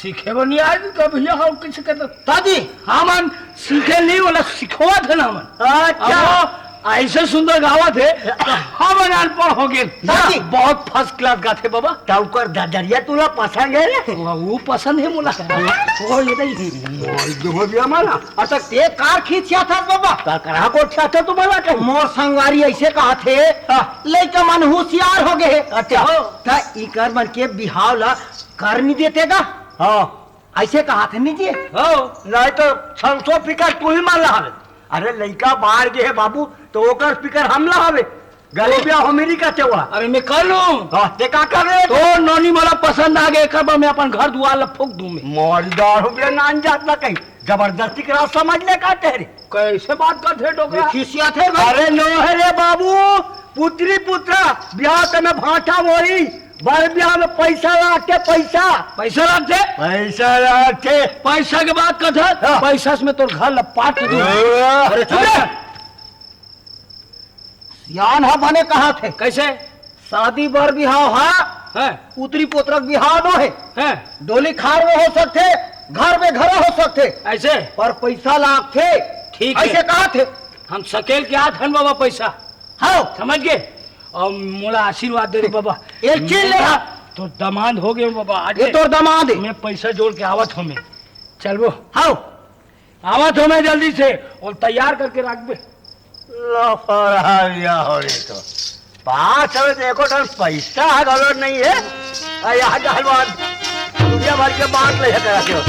सीखे बर नहीं आज का भैया, हम किसी के तो दादी। हमन सीखे नहीं, वाला सिखवा थे ना हमन। अच्छा। अब वो ऐसे सुंदर गावत है, तो हम अनपढ़ हो गए। दादी। बहुत फर्स्ट क्लास गात है बाबा। तब कर ददरिया तुला पसंद है रे? वो, वो पसंद है मोला। वो ये नहीं। वो जो हो गया माना। अच्छा, ते कार खींचा था बाबा? का करा को अच्छा था तुम्हारा कहीं? मोर संगवारी ऐसे कहा थे, हाँ। लइका मन होशियार हो गए। अच्छा। हो। त इकर मन के बिहाव ला कर नहीं देते का? हाँ। ऐसे कहा थे नहीं जी? हो। नहीं तो छह सौ फिकर तू ही मान ला हवे। अरे लइका बाहर गए है बाबू, तो ओकर फिकर हम ला हवे। गरीब या हो मेरी का चेवा। अरे मैं कर लूं। हाँ, ते का कर रहे? तो नोनी मोला पसंद आ गए, कब मैं अपन घर दुआर ला फूक दूं मैं। मौलदार हो गया नान जात ना कहीं। जबरदस्ती करा समझ ले का तेरे। कैसे बात करथे डोकरा? खिसियाथे भाई। अरे नो है रे बाबू, पुत्री पुत्रा, ब्याह त में भांठा होही, बर ब्याह में पैसा लागथे, पैसा। पैसा लागथे? पैसा लागथे। पैसा के बात करथे? हाँ। पैसा से मैं तोर घर लपाट के दूं। हाँ। अरे चुप रे। सियान ह बने कहा थे। कैसे? शादी बर बिहाव ह, हैं? पुत्री पुत्रक बिहाव नो हे। हैं? डोली खार में हो सकथे, घर में घर हो सकथे। ऐसे? पर पैसा लागथे। ठीक है। ऐसे कहा थे। हम सकेल के आत हन बाबा पैसा। हाँ। समझ गए? और मोला आशीर्वाद दे दे बाबा। एक चीज ले। मैं तो दमांद हो गए बाबा। आज ये तोर दमांद है। मैं पैसा जोड़ के आवत हूँ मैं। चलबो। हाँ। आवत हो मैं जल्दी से, और तैयार करके रख दे। लफड़ा बिया हो रे तो। पास हो देखो तो पैसा घलो नहीं है। आ यहाँ का हलवान दुनिया भर के बात नहीं है तेरा क्यों?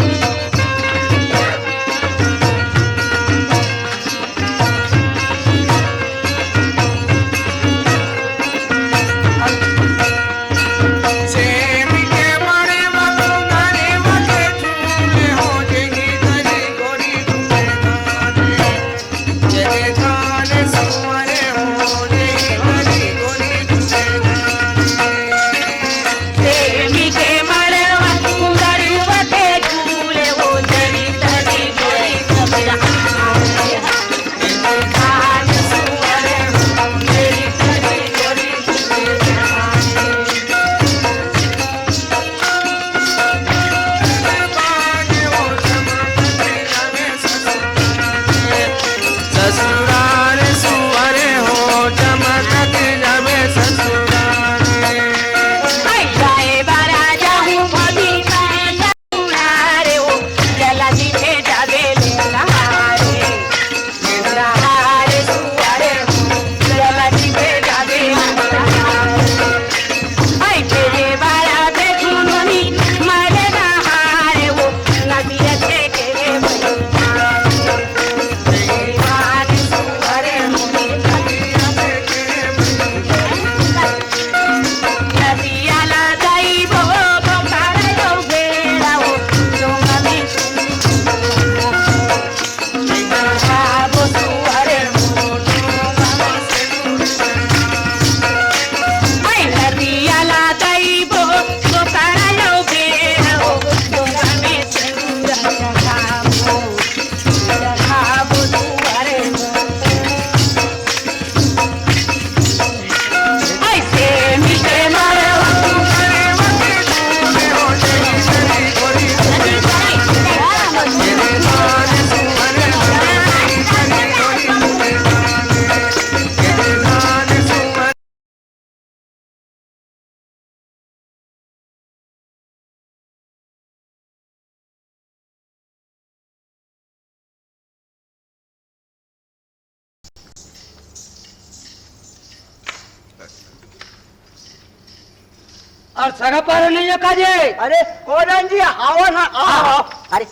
अउ सगा पारा नइ हे का जी? अरे, कोन जी? हावव ना, आ, आ। अरे,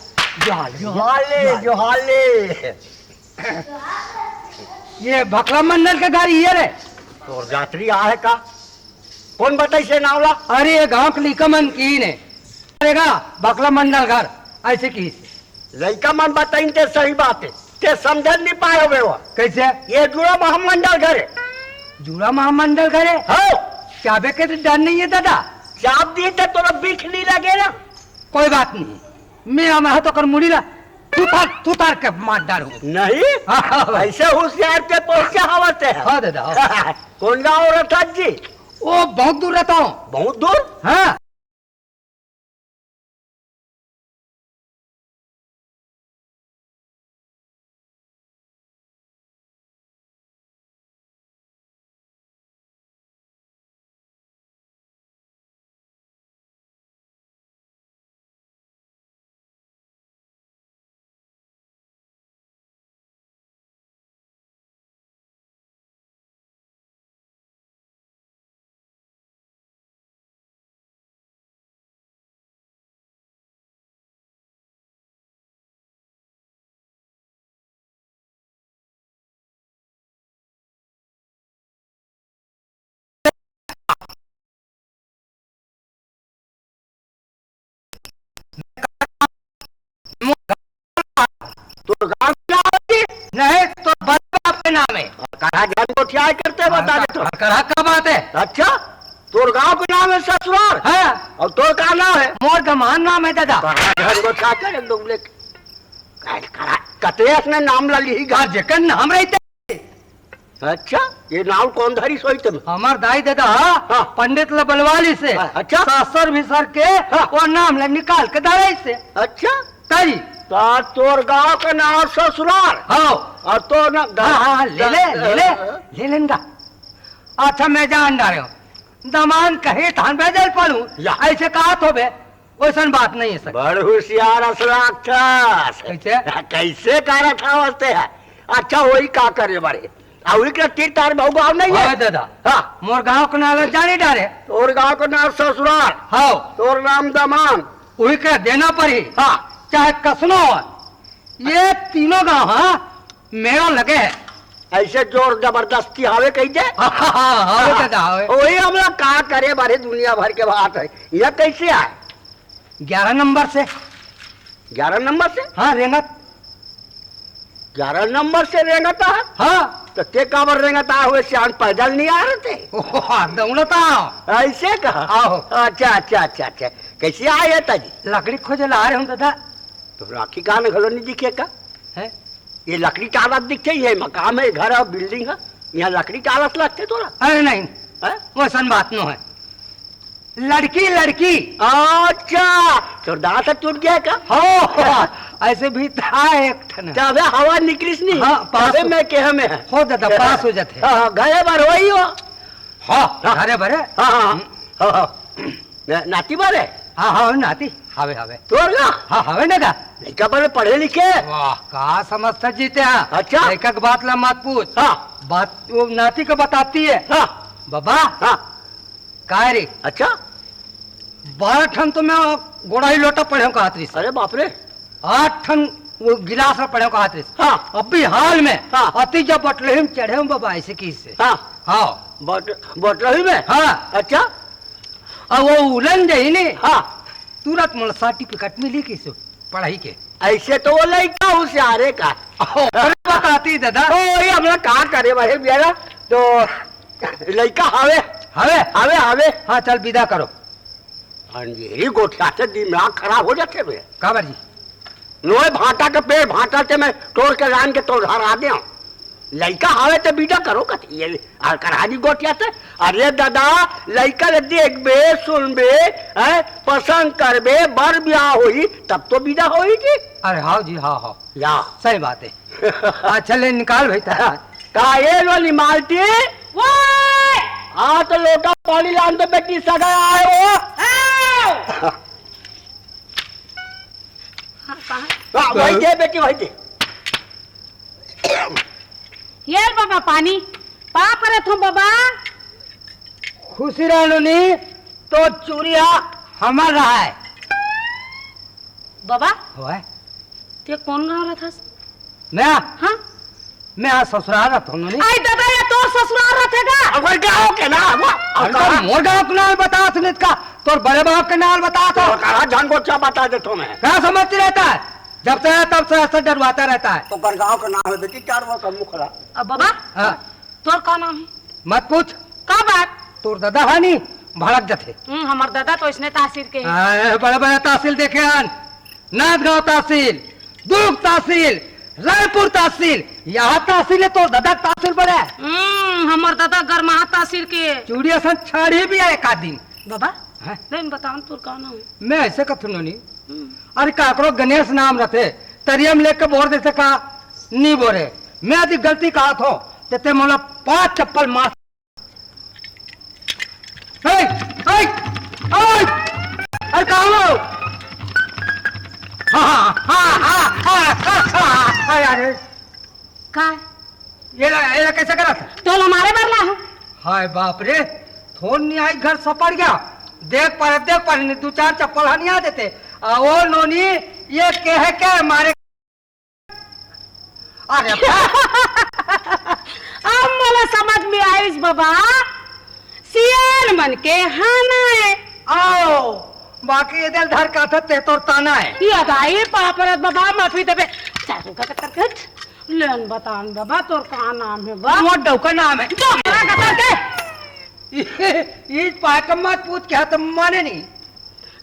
जोहार, जोहार ले, जोहार। जोहार ले। ये भकला मंडल के घर ये रे। तोर जातरी आहे का? कोन बताइस ये नाव ला? अरे, ये गांव के लइका मन कहिन हे। अरे गा, भकला मंडल घर, अइसे कहिस। लइका मन बताइन ते सही बात हे, ते समझ नइ पाए होबे वो। कइसे? ये जुड़ा महामंडल घर हे। जुड़ा महामंडल घर हे? हव। चाबे के तो डर नइ हे दादा। चाब दिही ते तोला बिख नइ लगे ना। कोई बात नहीं, मैं हमें हाथ ओकर मुड़ी ला थुथार, थुथार के मार डारूं। नहीं? हाँ। अइसे होशियार ते पहुंचे हवस ते। हाँ दादा, हाँ। कोन गांव रहथस जी? वो बहुत दूर रहथंव। बहुत दूर? हाँ। तोर गांव के नाम हे? नहीं, तोर बड़े बाप के नाम हे। करा झन गोठियाय करते बता दे तो। करा का बात हे? अच्छा, तोर गांव के नाम हे ससुरार? हाँ। अउ तोर का नाम हे? मोर दमांद नाम हे दादा। करा झन गोठियाय कर एकदम ले। करा, कते असने नाम ला लिही गा। हाँ, जेकर नाम रहिथे। अच्छा, ये नाव कोन धरिस होही तेमे? हमर दाई ददा ह, हाँ। पंडित ल बलवालिस हे। अच्छा। सासर भिसर के हाँ। वो नाम ल निकाल के धरिस हे। अच्छा। तरी। त तोर गांव के नाव ससुरार? हव। अउ तोर ना हाँ, हाँ, हाँ, ले ले, ले ले, ले लेन गा। अच्छा, मैं जान डारेंव। दमांद कहे तहन भेजल पड़ू। या। अइसे कहत होबे। ओइसन बात नइ हे सर। बड़ होशियार अस लागथस। कइसे? कइसे करत हवस ते ह? अच्छा, ओही का करे बर हे? अउ ओही के तीर तार बहु गाँव नइ हे? हवय दादा। हाँ। मोर गाँव के नाम ल जानी डारे। तोर गाँव के नाम ससुरार। हव। तोर नाम दमांद। ओही के देना परही। हाँ। चाहे कसनो हो। ये तीनों गाँव, हाँ, मेरा लगे हे। अइसे जोर जबरदस्ती हवे कहि दे। हाँ, हाँ, हवे दादा, हवे। ओही हमला का करे बर हे, दुनिया भर के बात हे। यह कइसे आय? ग्यारह नंबर से। ग्यारह नंबर से? हाँ, रेंगत। ग्यारह नंबर से रेंगत आय? हाँ। त ते काबर रेंगत आय हवे, सियान पैदल नइ आय रहे ते? ओह, दौड़त आय। अइसे कहा? आहो। अच्छा, अच्छा, अच्छा, अच्छा। कइसे आय हे ताजी? लकड़ी खोजे ला आय रहेंव दादा। त राखी कहाँ न घलो नइ दिखे का? हैं? ये लकड़ी टालत दिखथे, ये मकान हे, घर हे, बिल्डिंग हे, इहाँ लकड़ी टालत लगथे तोला? अरे नहीं, हैं? वइसन बात नो हे। लड़की, लड़की। अच्छा, तोर दांत ह टूट गे का? हो, अइसे भी त आय एक ठन। तभे हवा निकलिस नहीं। हाँ, पास तभे हो। मैं केहे में हे। हो दादा, पास हो जाथे। हाँ, हाँ, घरे बर होही हो। हाँ, हाँ। घरे बर हे। हाँ, हाँ, हम्म। हाँ, हाँ। न-, नाती बर हे? हाँ, हाँ, नाती। हवे, हवे। तोर ना? हाँ, हवे ना गा। लइका बने पढ़े लिखे? वाह, का समझथस जी ते? अच्छा। लइका के बात ला मत पूछ। हाँ। बात वो नाती के बताती हे। हाँ। बाबा। हाँ। काय रे? अच्छा। बारह ठन तो मैं गोड़ाही लोटा पढ़ेंव कहत रहिस। अरे बाप रे। आठ ठन वो गिलास ला पढ़ेंव कहत रहिस। हाँ। अभी हाल में हाँ। अति जब बटलही में चढ़ेंव बाबा, अइसे कहिस हे। हाँ। हाँ। बट-, बटलही में? हाँ। अच्छा। अउ वो उलन जाही नहीं, हाँ। तुरंत मोला certificate मिली कहिस हे पढ़ाई के। अइसे तो वो लइका होशियार हे का? ओकरे बताती दादा। ओ, ये हमला का करे बर हे बेरा? तो लइका हवे। हवे? हवे, हवे। हाँ, चल बिदा करो। अंधेरी गोठियाथे, दिमाग खराब हो जाथे बे। काबर जी? नोहे भांटा के पेड़, भांटा ते मैं तोड़ के लान के तोर घर आ देंव। लइका हवे ते बिदा करो कथे, ये अउ करा जी गोठियाथे। अरे दादा, लइका ल देखबे, सुनबे, हैं, पसंद करबे, बर बियाह होही, तब तो बिदा होही जी। अरे हाँ जी, हाँ, हाँ। या। सही बात हे। अच्छा ले निकाल भाई तारा। का ये लो निमालती? ओए! हाँ तो लोटा पानी लान दे बेटी, सगा आय हो। आओ! हाँ, कहाँ? हाँ, वही दे बेटी, वही दे। ये बाबा पानी, पाप रहे थो बाबा। खुशी रह नोनी, तो चूरिया हमर रहा है। बाबा, होए? ते कौन गाँव रहथस? मैं? हाँ? मैं आज ससुराल रहत हूँ, नोनी। आई दादा, ये तोर ससुराल रहथे का? अगर गाँव के ना, वो, अरे तो मोर गाँव के नाम बता सुनित का, तोर बड़े बाप के नाम बता तो। तो कहा झंगोचा बता देथों मैं। क्या समझती रहता है? जब से आया तब से ऐसे डरवाता रहता है। तो गाँव का नाम है बेटी, चार वो सब मुखरा। अब बाबा, हाँ। तोर का नाम है? मत पूछ। का बात? तोर दादा हा नी, भड़क जथे। हम्म, हमर दादा तो इसने तहसील के है। आए, बड़ा बड़ा तहसील देखे हन। नांदगांव तहसील, दुर्ग तहसील, रायपुर तहसील, यहाँ तहसील है, तोर दादा के तहसील बड़ा है। हम्म, हमर दादा गरमाहा तहसील के। चूड़िया सन छाड़ी भी है एक आध दिन। बाबा, हैं? लेकिन बताओ तोर का नाम है? मैं ऐसे कथू नोनी। हम्म। अरे काकरो गणेश नाम रथे, तरियम लेके बोर देथे का? नी बोरे। मैं यदि गलती कहा थो, ते, ते मोला पांच चप्पल मार। ए, ए, ए, अरे कहाँ हो? हाँ, हाँ, हाँ, अरे। का? ये ला, ये ला कैसे करत? तोला मारे बर ला हूँ। हाय बाप रे, फोन नहीं आई, घर सपड़ गया। देख पर, देख पर, नहीं, दो चार चप्पल हा नहीं आ देते। आ, ओ नोनी, ये कहे के मारे। अरे बा- अब मोला समझ में आइस बाबा, सियान मन के हाना है। आओ, बाकी ये दिल धर का था ते तोर ताना है। ये दाई पाप रे बाबा, माफी देबे। चारू का कतर कट। लेन बतान बाबा, तोर का नाम है बा? मोर डौका नाम है। डौका कतर के? ये पाकम मत पूछ के हाथ माने नहीं।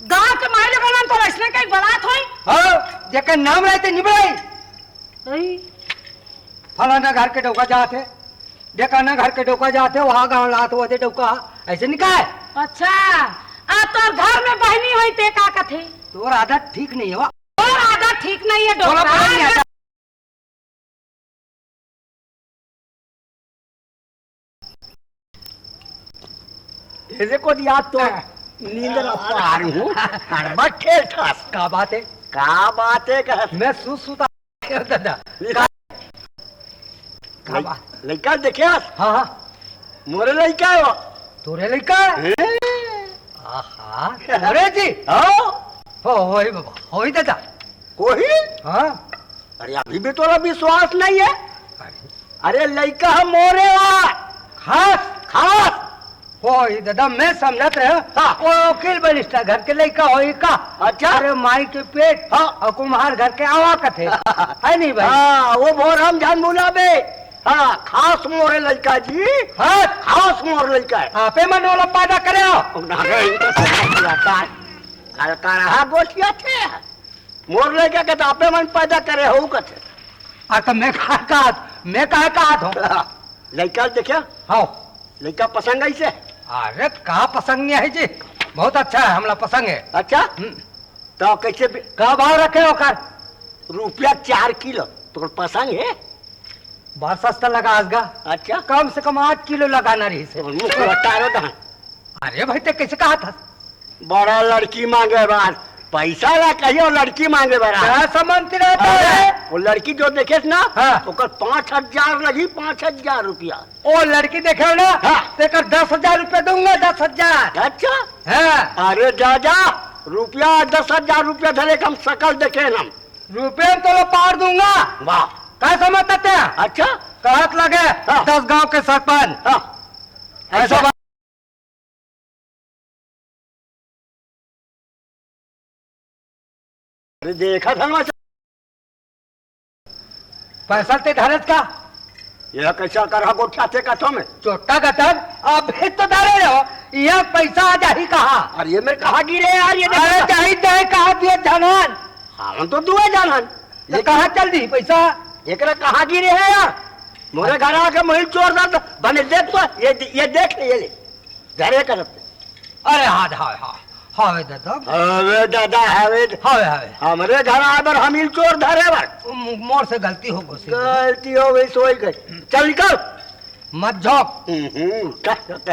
गांव के मारे लोगन मन तो अइसने कहीं बलात होई। हाँ, जेकर नाम रहते निबड़ाई। अई। फलाना घर के डौका जात है, ढेकाना घर के डौका जात है, वहाँ गाँव लात हुआ थे डौका, ऐसे निकाय। अच्छा, आ तोर घर में बहनी होई ते का कथे? तोर आदत ठीक नहीं है वा। तोर आदत ठीक नहीं है, थोड़ा डोकरा। पढ़े नहीं आता। ये देखो यार, तो हाँ। नींद ना पार हूँ। हड़बड़ खेल ठास। का बात है? का बात है, कह मैं सुस्त सुस्त आ गया दादा। का, का लइ-, बात? लइका देखे? हाँ, हाँ। मोरे लइका है वो। तोरे लइका है? हैं? आहा, तोरे जी? हाँ। हो, होई बाबा, होई दादा। कोही? हाँ। अरे, अभी भी तोला विश्वास नहीं है? अरे। अरे, लइका ह मोरे वा। खास? खास। होई दादा, मैं समझत रहे, हाँ। वो वकील बैरिस्टर घर के लइका होई का? अच्छा। अरे, माई के पेट हाँ। और कुम्हार घर के आवा कथे। है नहीं भाई? हाँ, वो भोर हम जान बुलाबे। हाँ, खास मोरे लइका जी। हाँ। खास मोर लइका है। आपे मन ओला पैदा करे हो। ना, नहीं, तो समझ आता है। कल का रहा गोठिया थे। मोर लइका के तो आपे मन पैदा करे हो कथे। आ, तो मैं कहा, कहा, मैं कहा, कहा था? लइका देखे? हाँ। लइका पसंद है इसे? अरे, का पसंद नहीं है जी? बहुत अच्छा है, हमला पसंद है। अच्छा? हम्म। तो कैसे बे- का भाव रखे हो कर? रुपया चार किलो। तोर पसंद है? बार सस्ता लगा आसगा। अच्छा। कम से कम आठ किलो लगाना रही से। मुख लटारो डहन। अरे भाई, ते कैसे कहा था? बड़ा लड़की मांगे बार, पैसा ला कहियो, लड़की मांगे बार। क्या समझते रहता अरे, है? वो लड़की जो देखेस ना, हाँ। ओकर पाँच हजार लगी, पाँच हजार रुपया। ओ लड़की देखे ना, हाँ। तेकर दस हजार रुपया दूंगा, दस हजार। अच्छा? हाँ। अरे जा, जा, रुपया दस हजार रुपया धरे के हम सकल देखे हम। रुपया तो लो पार दूंगा। वाह। का समझते हैं? अच्छा? कहत लगे, हाँ। दस गांव के सरपंच। हाँ। ऐसा ऐसा बात। अरे देखा था ना। पैसा ते धरत का? यह कैसा कर हा गोठिया थे कथो में? चोट्टा गतर, अभी तो धरे रहो, यह पैसा आ जाही कहा? अरे ये मेरे कहा गिरे यार, ये देखो अरे तो। जाही दे कहा दिए धनन। हम तो दुए जानन। ये कहाँ चल दी पैसा? एकरा कहाँ गिरे है यार? मोरे घर आके महिल चोर दर्द बने देख तो, ये, ये देख, ये ले। घरे करत। अरे हाँ, हाँ, हाँ, हवे दादा। हवे दादा, हवे द-, हवे, हवे। हमरे घर आए बर हमील चोर धरे बर। मो-, मोर से गलती हो गई। गलती हो गई, सोई गई। चल निकल। मत झोंक। हम्म, क्या करते?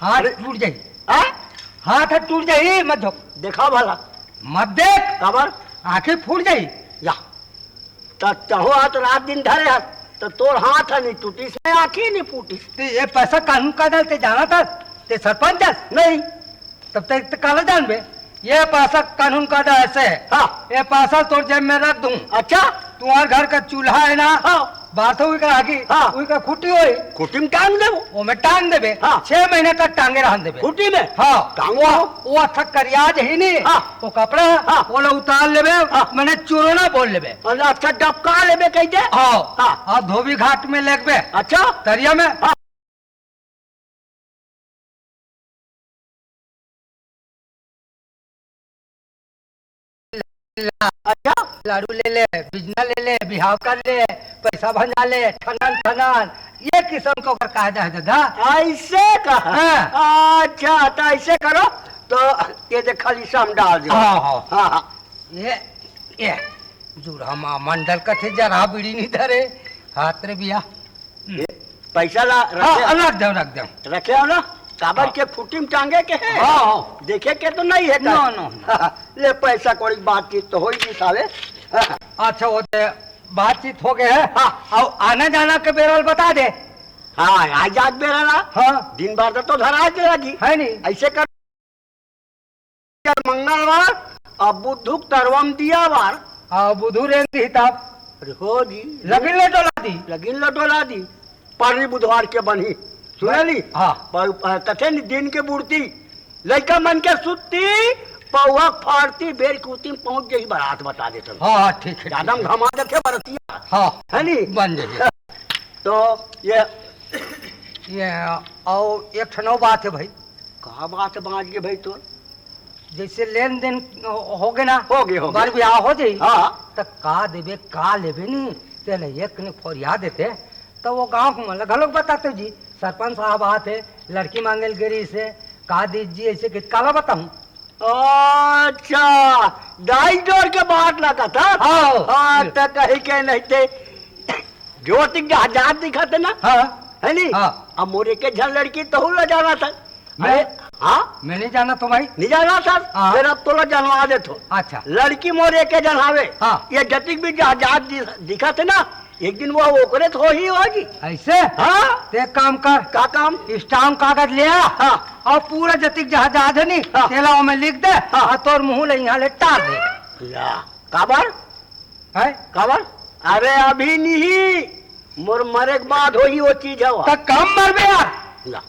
हाथ अरे। टूट जाई। हाँ? हाथ टूट जाई, मत झोंक। देखा भला। मत देख। काबर? आंखें फूट जाई। या। त तहो हाथ रात दिन धरे हस, त तोर हाथ ह नहीं टूटिस, नहीं आंखें नहीं फूटिस। ते ये पैसा कानून का दल ते जाना था, ते सरपंच हस? नहीं। तब तक तो काला जानबे। ये पैसा कानून का दा ऐसे है। हाँ। ये पैसा तोर जेब में रख दूं। अच्छा। तुम्हार घर का चूल्हा है ना? हाँ। बात हुई का आगी, हाँ। हुई का खुटी होई। खुटी में टांग देबो। वो में टांग देबे। हाँ। छह महीने तक टांगे रहन देबे। खुटी में? हाँ। टांगो। वो, वो अच्छा करियाज ही नहीं। हाँ। वो कपड़ा, हाँ। वो ला उतार लेबे, हाँ। मैंने चुरोना बोल लेबे। और अच्छा डबका लेबे कह दे। हाँ। हाँ। और धोबी घाट में लेगबे। अच्छा। तरिया में। हाँ। अच्छा। लाडू ले ले, बिजना ले ले, बिहाव कर ले, पैसा भंजा ले, ठनन ठनन, ये किस्म के ओकर कायदा है दादा। ऐसे का? हाँ। अच्छा, तो ऐसे करो, तो ये जे खलीसा में डाल दो। हाँ, हाँ। हाँ, हाँ। ये, ये, जुड़हा मा मंडल कथे जरा बीड़ी नहीं धरे, हाथ रे बिया। ये पैसा ला हाँ, रखे, रख दे, रख दे। रखे हो ना? काबर हाँ। के खूंटी में टांगे के है? हाँ, हाँ। देखे के तो नहीं है नो, नो, नो। ले पैसा कौड़ी बातचीत तो होई नहीं साले। अच्छा, वो दे, बातचीत हो गए है। हाँ। और आना जाना के बेरा ल बता दे। हाँ, आ जात बेरा ला। हाँ। दिन भर तो धरा के लगी। है नहीं। ऐसे कर मंगलवार, अब बुधू के तरवा म दियावार। हाँ, बुधू रेंग दिही तब। अरे हो जी। लगिन ले डोला दी। लगिन ले डोला दी। परनी बुधवार के बनही। सुनली? हाँ। पर, अ, कथे नि दिन के बुड़ती। लइका मन के सुत्ती, पौवा फाड़ती, बेर कुती म पहुंच गई बारात बता देत हन। हाँ, हाँ, ठीक है, ज्यादा ठीक में है। घमा देथे बरतिया। हाँ, है नी? बन जाइए। तो ये ये, और एक ठन और बात है भाई। का बात बाँच गे भाई तोर? जैसे लेन देन हो गे ना, हो गे, हो गे। बार बिहाव हो जाई, हाँ। त का देबे, का लेबे नी, तेला एक ने फोरिया देते, त वो गाँव के मन ला घलोक बताते जी, सरपंच साहब आते, लड़की मांगे ल गे रहिसे, का दीस जी, ऐसे के काला बताऊं? अच्छा, दाई डोर के बात लागत हा? हाँ। हाँ, त कही के नहीं ते, ज्योतिक जहाजात दिखत है ना? हाँ। है नी? हाँ। अब मोर एके झन लड़की तहू ला जाना था। मैं? अरे, हाँ? मैं नहीं जाना तो भाई। नहीं जाना सर? हाँ। फिर अब तोला जानवा देथो। अच्छा। लड़की मोर एके झन हावे। हाँ। ये जतिक भी जहाजात दि-, दिखत है ना, एक दिन वो ओकरे तो ही होगी। ऐसे? हाँ। ते एक काम कर। का काम? स्टाम्प कागज ले आ। हाँ। और पूरा जतिक जहाजात है नी, हाँ। तेला ओमे लिख दे, हाँ। और तोर मुंह ले यहाँ ले टार दे। ला, काबर? है? काबर? अरे अभी नहीं, मोर मरे के बाद होही वो चीज हवा। त कम मरबे यार। ला।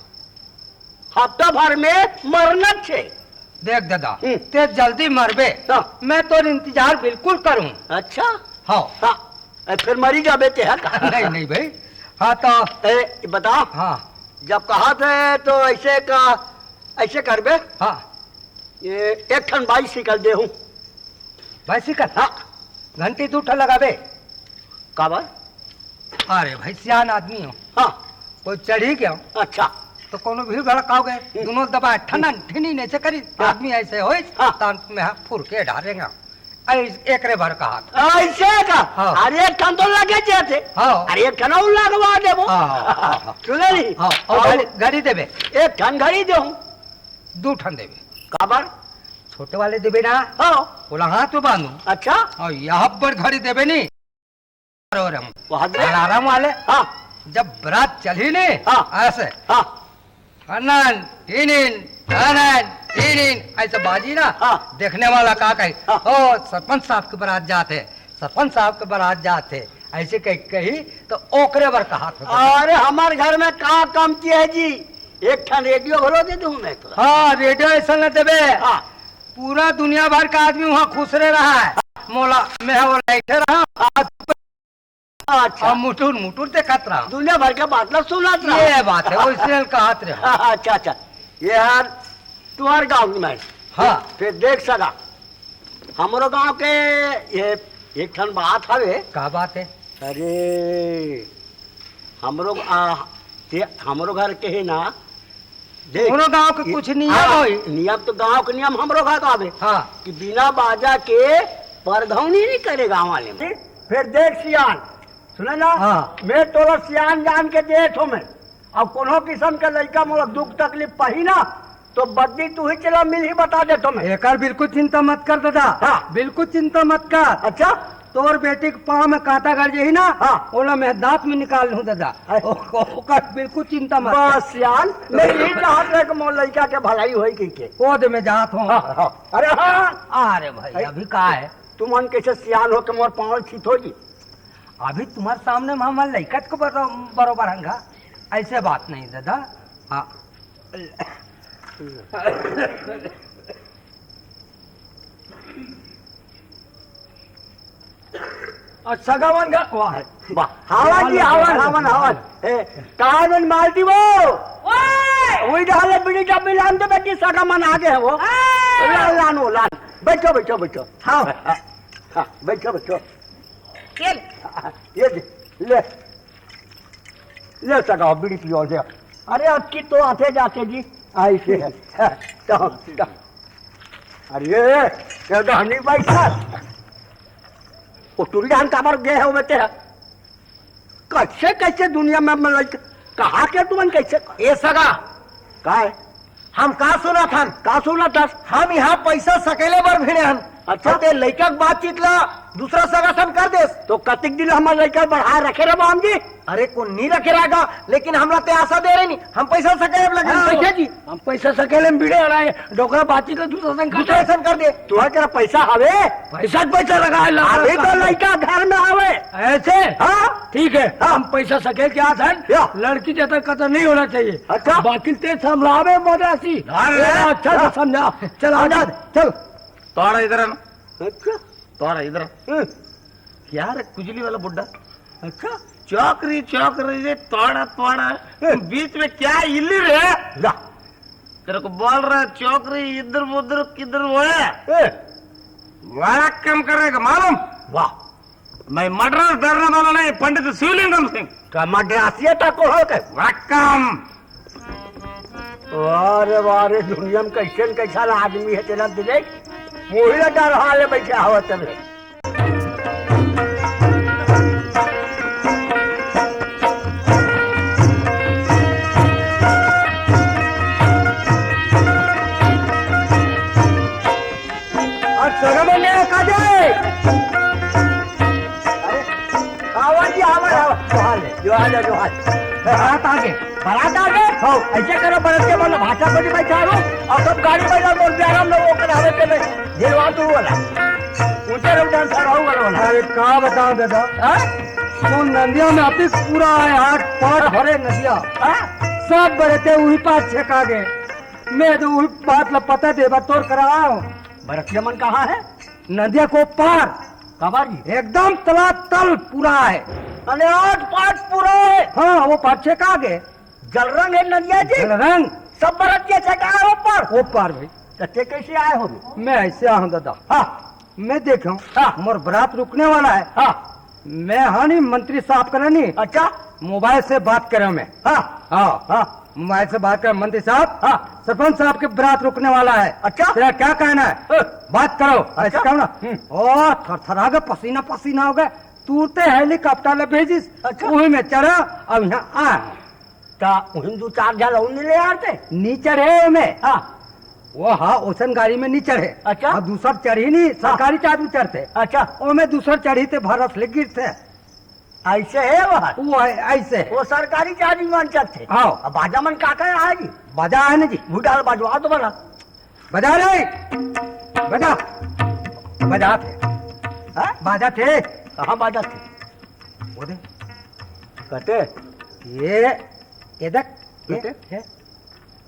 हफ्ता भर में मरना छे। देख दादा, हम्म। ते जल्दी मरबे। हाँ। मैं तोर इंतजार बिल्कुल करूं। अच्छा? हाँ। हाँ। ए, फिर मरी जाबे ते, है का? नहीं, नहीं भाई। हाँ, तो ए, बता। हाँ। जब कहा थे, तो ऐसे का, ऐसे करबे? हाँ। ये एक ठन बाइसिकल दे हूँ। बाइसिकल? हाँ। घंटी दू ठन लगाबे। काबर? अरे भाई, सियान आदमी हो। हाँ। कोई चढ़ी गया। अच्छा। तो कोनो भीड़ भड़काओगे, हम्म। दोनों दबा ठनन ठिनी नहीं से करी, हाँ। आदमी ऐसे होई, हाँ। तान में हाँ फुर के डालेगा। ऐ-, एकरे भर कहा था। ऐसे का? हाँ। अरे एक ठन तो लगे जाते। हाँ। अरे एक ठन और लगवा देबो। हाँ, हाँ, हाँ, हाँ। सुने ली? हाँ, और और घड़ी, घड़ी देबे। एक ठन घड़ी दे हूँ। दू ठन देबे। काबर? छोटे वाले देबे ना। हाँ। बोला हाँ तो बांधू। अच्छा। और यहाँ पर घड़ी देबे नहीं। और हम वहाँ दे। अलार्म वाले। हाँ। जब बारात चली ने, हाँ। ऐसे। हाँ। टनन, टिनिन, टनन, टिनिन, ऐसे बाजी ना। हाँ। देखने वाला का कही, हाँ। "ओ, सरपंच साहब के बारात जात है, सरपंच साहब के बारात जात है।" ऐसे कही, कही तो ओकरे बर कहा था। अरे, हमार घर में का कमती है जी? एक ठन रेडियो घलो दे दूं मैं तो। हाँ, रेडियो ऐसा न देबे। हाँ। पूरा दुनिया भर का आदमी वहाँ खुसरे रहा है। मोला, मैं वो लाइटे रहा। हाँ। अच्छा। और मुटुर मुटुर देखत रहा। दुनिया भर के बात ला सुनत रहा। ये बात है, वो इसलिए कहत रहे। अच्छा, अच्छा। ये यार, तुम्हारे गांव की मैं। हाँ। फिर देख सका, हमरो गांव के ये एक ठन बात हवे। का बात है? अरे, हमरो, आ, ते, हमरो घर के है ना, देख, कोनो गांव के ये, कुछ नियम हाँ, होई। नियम तो गांव के नियम हमरो घर का हवे। हाँ। कि बिना बाजा के परघौनी नहीं करे गांव वाले में। फिर देख सियान, सुने ना? हाँ। मैं तोला सियान जान के देत हो मैं। अब कोनो किस्म के लइका मोला दुख तकलीफ पही ना, तो बदली तू ही चला मिल ही बता देत हो मैं। एकर बिल्कुल चिंता मत कर दादा। हाँ। बिल्कुल चिंता मत कर। अच्छा? तोर बेटी के पाँव में कांटा गड़ जाही ना, हाँ। ओला मैं दांत में निकाल लूं दादा। अरे। ओ-, ओकर बिल्कुल चिंता मत कर। बस यार, मैं यही चाहत रहे कि मोर लइका के भलाई होई कहिके। ओ दे मैं जात हूँ। हाँ, हाँ। अरे हाँ। अरे भाई, अरे। अभी का है? तुमन कैसे सियान हो के मोर पाँव चित हो जी? अभी तुम्हारे सामने में हमर लइका के बरो-, बरोबर हंगा। ऐसे बात नहीं दादा। हाँ। अच्छा, गवन गा-, वाह। वाह। हावन जी, हावन, हावन, हावन। ए, कहाँ मन मालती वो? ओए! वही डाले बीड़ी डब्बी लान दे बेटी, सगा मन आगे है वो। ओए! लान, लान वो, लान। बैठो, बैठो, बैठो। हाँ, हाँ, हाँ, बैठो, बैठो। चल। ये दे, ले। ले सगा, बीड़ी पियो, ले। अरे, अब की तो आते जाते जी। आई से। तो, तो। अरे, ये डहनी बैठा। वो टूरी डहन काबर गए हो बेटे? कैसे, कैसे दुनिया में, मतलब, कहाँ के तुमन कैसे? ए सगा। का है? हम का सुनत हन? का सुनत हस? हम यहाँ पैसा सकेले बर भिड़े हन। अच्छा। अउ ते लइका के बातचीत ला दूसरा सगा सन कर देस। तो कतिक दिन हमर लइका बढ़ा रखे रहे हम जी? अरे, कोन नी रखे रहेगा, लेकिन हमला ते आशा दे रहे नी। हम पैसा सकेले बर लगे हम हन। कैसे जी? हम पैसा सकेले में भिड़े हन, डोकरा बातचीत ला दूसरा सन कर दूसरा दे। सन कर दे। तुहर करा पैसा हवे? पैसा के पैसा लगा है, लगा अभी तो लगा। लइका घर में हवे। ऐसे? हाँ। ठीक है, हाँ। हम पैसा सकेल के आत हन, या। लड़की जतन कतन नहीं होना चाहिए। अच्छा। बाकी ते समझावे मद्रासी। अरे। तेरा अच्छा से हाँ। समझा। चल, आ जा, चल। तोड़ा इधर है ना। अच्छा। तोड़ा इधर है। हम्म। क्या रे, कुजली वाला बुड्ढा? अच्छा। चौकरी, चौकरी रे, तोड़ा, तोड़ा। हम्म। बीच में क्या इल्ली रे? ला। तेरे को बोल रहा है, चौकरी इधर उधर किधर वो है? ए। बड़ा काम करने का मालूम? वाह। मैं मद्रास डरने वाला नहीं, पंडित शिवलिंगम सिंह। का मद्रासिया तक हो के? वड़कम। वाह रे वाह रे, दुनिया में कैसन कैसन आदमी है तेरा दिले। मुही ला डर हाले बैठे हवा तबे। आज सगा मन ने का जाए? अरे, आवा जी, आवा, आवा। जोहार ले, जोहार ले, जोहार। बारात आगे। बारात आगे? हाँ। ऐसे करो, बरतिया मन भाटा पर बैठा लो, और सब गाड़ी बैठा, मोर प्यारा लोग ओकर आवे के नहीं। दिलवा तू वाला। ऊंचे लोग डांस कराओ वाला वाला। अरे, का बताओ दादा? हाँ? वो नदिया में अतिक पूरा है, आठ पाट भरे नदिया। हाँ? सब बरते उही पार छेका गए। मैं तो उही बात ला पता देबा तोर करा आयो। बरतिया मन कहाँ है? नदिया को पार। कबारी। एकदम तला तल पूरा है। अरे आठ पाट पूरा है। हाँ, वो पार छेका गए। जलरंग है नदिया जी। जलरंग। सब बरतिया छेका है ऊपर। ऊपर भी। तो ते कैसे आए हो? मैं ऐसे आया हूँ दादा। हाँ। मैं देख रहा हूँ, हाँ। मोर बारात रुकने वाला है। हाँ। मैं हाँ नहीं, मंत्री साहब करा नहीं। अच्छा। मोबाइल से बात करे मैं। हाँ। हाँ। हाँ। मोबाइल से बात करे मंत्री साहब। हाँ। सरपंच साहब के बारात रुकने वाला है। अच्छा। तेरा क्या कहना है? हाँ। बात करो। अच्छा। ऐसे कहो ना। हम्म। ओ, थरथरा के पसीना पसीना हो गए। तुरते हेलीकॉप्टर ले भेजिस। अच्छा। वही में चढ़ा, अब यहाँ आ। ता उहिन दू चार झन अउ नी ले आते? नी चढ़े ओमे। हाँ। वो हाँ, ओसन गाड़ी में नी चढ़े। अच्छा। हाँ, दूसर चढ़ी नी, हाँ। सरकारी चार्ज में चढ़ते। अच्छा। ओमे दूसर चढ़ी ते भरस ले गिरते। ऐसे है वो? वो है, ऐसे है। वो सरकारी चार्ज में चढ़ते। हाँ। अब बाजा मन का का है जी? बाजा है ना जी। भूडाल बजवा तो बना। बजा रे, बजा, बजा थे। हाँ? बाजा थे। कहाँ बाजा थे? वो दे। कहते? ये, ये देख, ये, कहते? ये।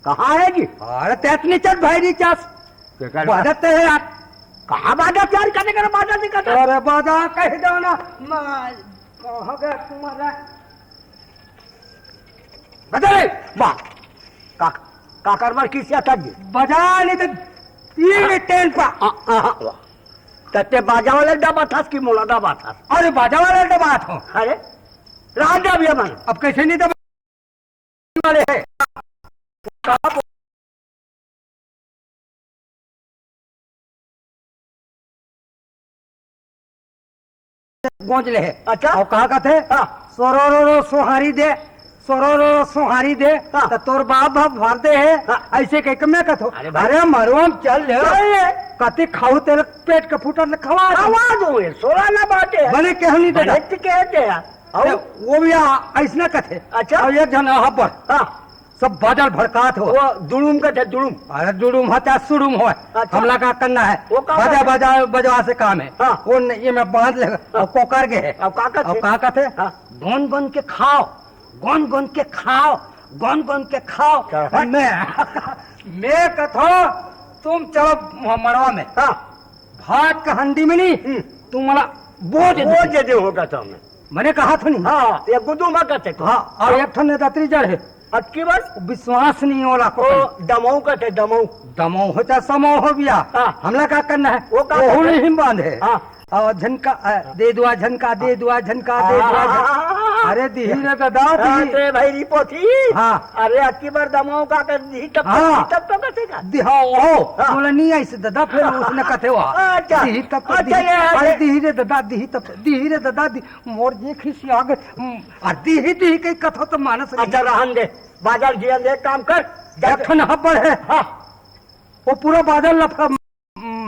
कहाँ है जी? अरे, तेत नीचत भाई नीचस। क्या कर बाजा ते है यार। कहाँ बाजा तैयार करने का बाजा नहीं करता? अरे, बाजा कहीं जाना। मैं, कहाँ गया तुम्हारा? बजा रे, वाह। का, का करबर किसिया था जी? बजा नहीं तो तीन टेन पा। आ, आ, आ, वाह। तते बाजा वाले डबा था कि मोला डबा था? अरे बाजा वाले डबा था। अरे, रात डबिया मन। अब कैसे नहीं दबा वाले हैं? गोंज ले हे। अच्छा। अउ का कथे? हाँ। सोरो रो रो सोहारी दे, सोरो रो सोहारी दे, हाँ। त तोर बाप बाप भर दे हे, हाँ। अइसे कहिके मैं कथों। अरे भाई। अरे मड़वा में चल ले। चल ले। कति खाहू तेरे पेट के फूटत ले खवा दे। खवा दो ये, सोला ना बाटे है। बने केहू नहीं देता। बने तो कह दे यार। आओ। वो भी आ, अइसने कथे। अच्छा। अउ एक झन हब्बड़। हाँ। सब बादल भड़कात हो। वो दुड़ुम कथे, दुड़ुम। अरे दुड़ुम हो चाहे सुड़ुम हो, अच्छा। हमला का करना है? वो का बाजा, करना है? बाजा, बजवा से काम है। हाँ। वो न-, ये मैं बांध ले, हाँ। अउ कोकर गे है। अब का कथे? अब का कथे? हाँ। गोन गोन के खाव, गोन गोन के खाव, गोन गोन के खाव। क्या है? मैं, मैं कथों, तुम चलो म-, मड़वा में। हाँ। भात का हंडी में नहीं, हम्म। तुम मला बोझ दे। बोझ दे होगा तो हमें। मैंने कहा था नहीं। हाँ, ये गुदू मा कथे को। हाँ, अउ एक ठन नेतात्री जड़ है। अबकी बार? विश्वास नहीं होला को। ओ, दमऊ कथे, दमऊ। दमऊ हो चाहे समऊ हो बिया। हाँ। हमला का करना है? वो का ओहू करना है? नहीं बांधे। हाँ। अउ झनका, अ, दे दुआ झनका, दे दुआ झनका, दे दुआ झनका। हाँ। अरे दिही रे दादा, हाँ, दिही। ते भाई रिपोथी। हाँ। अरे अबकी बार दमऊ का कर दिही तब तो, हाँ। दिही तब तो कथे का? दिहा, ओहो, हाँ। बोला नहीं अइसे दादा, फिर उसने कथे हुआ। अच्छा। दिही तब तो अच्छा, दिही। ये, अरे ये। दिही रे दादा, दिही तब तो, दिही रे दादा, दिही। मोर जे खिसिया गे, हम्म, आ दिही दिही के कथो तो मानस नहीं। अच्छा, रहन दे, बादल जियन दे, एक काम कर, जा एक ठन हब्बड़ है। हाँ। वो पूरा बादल लफड़ा म-,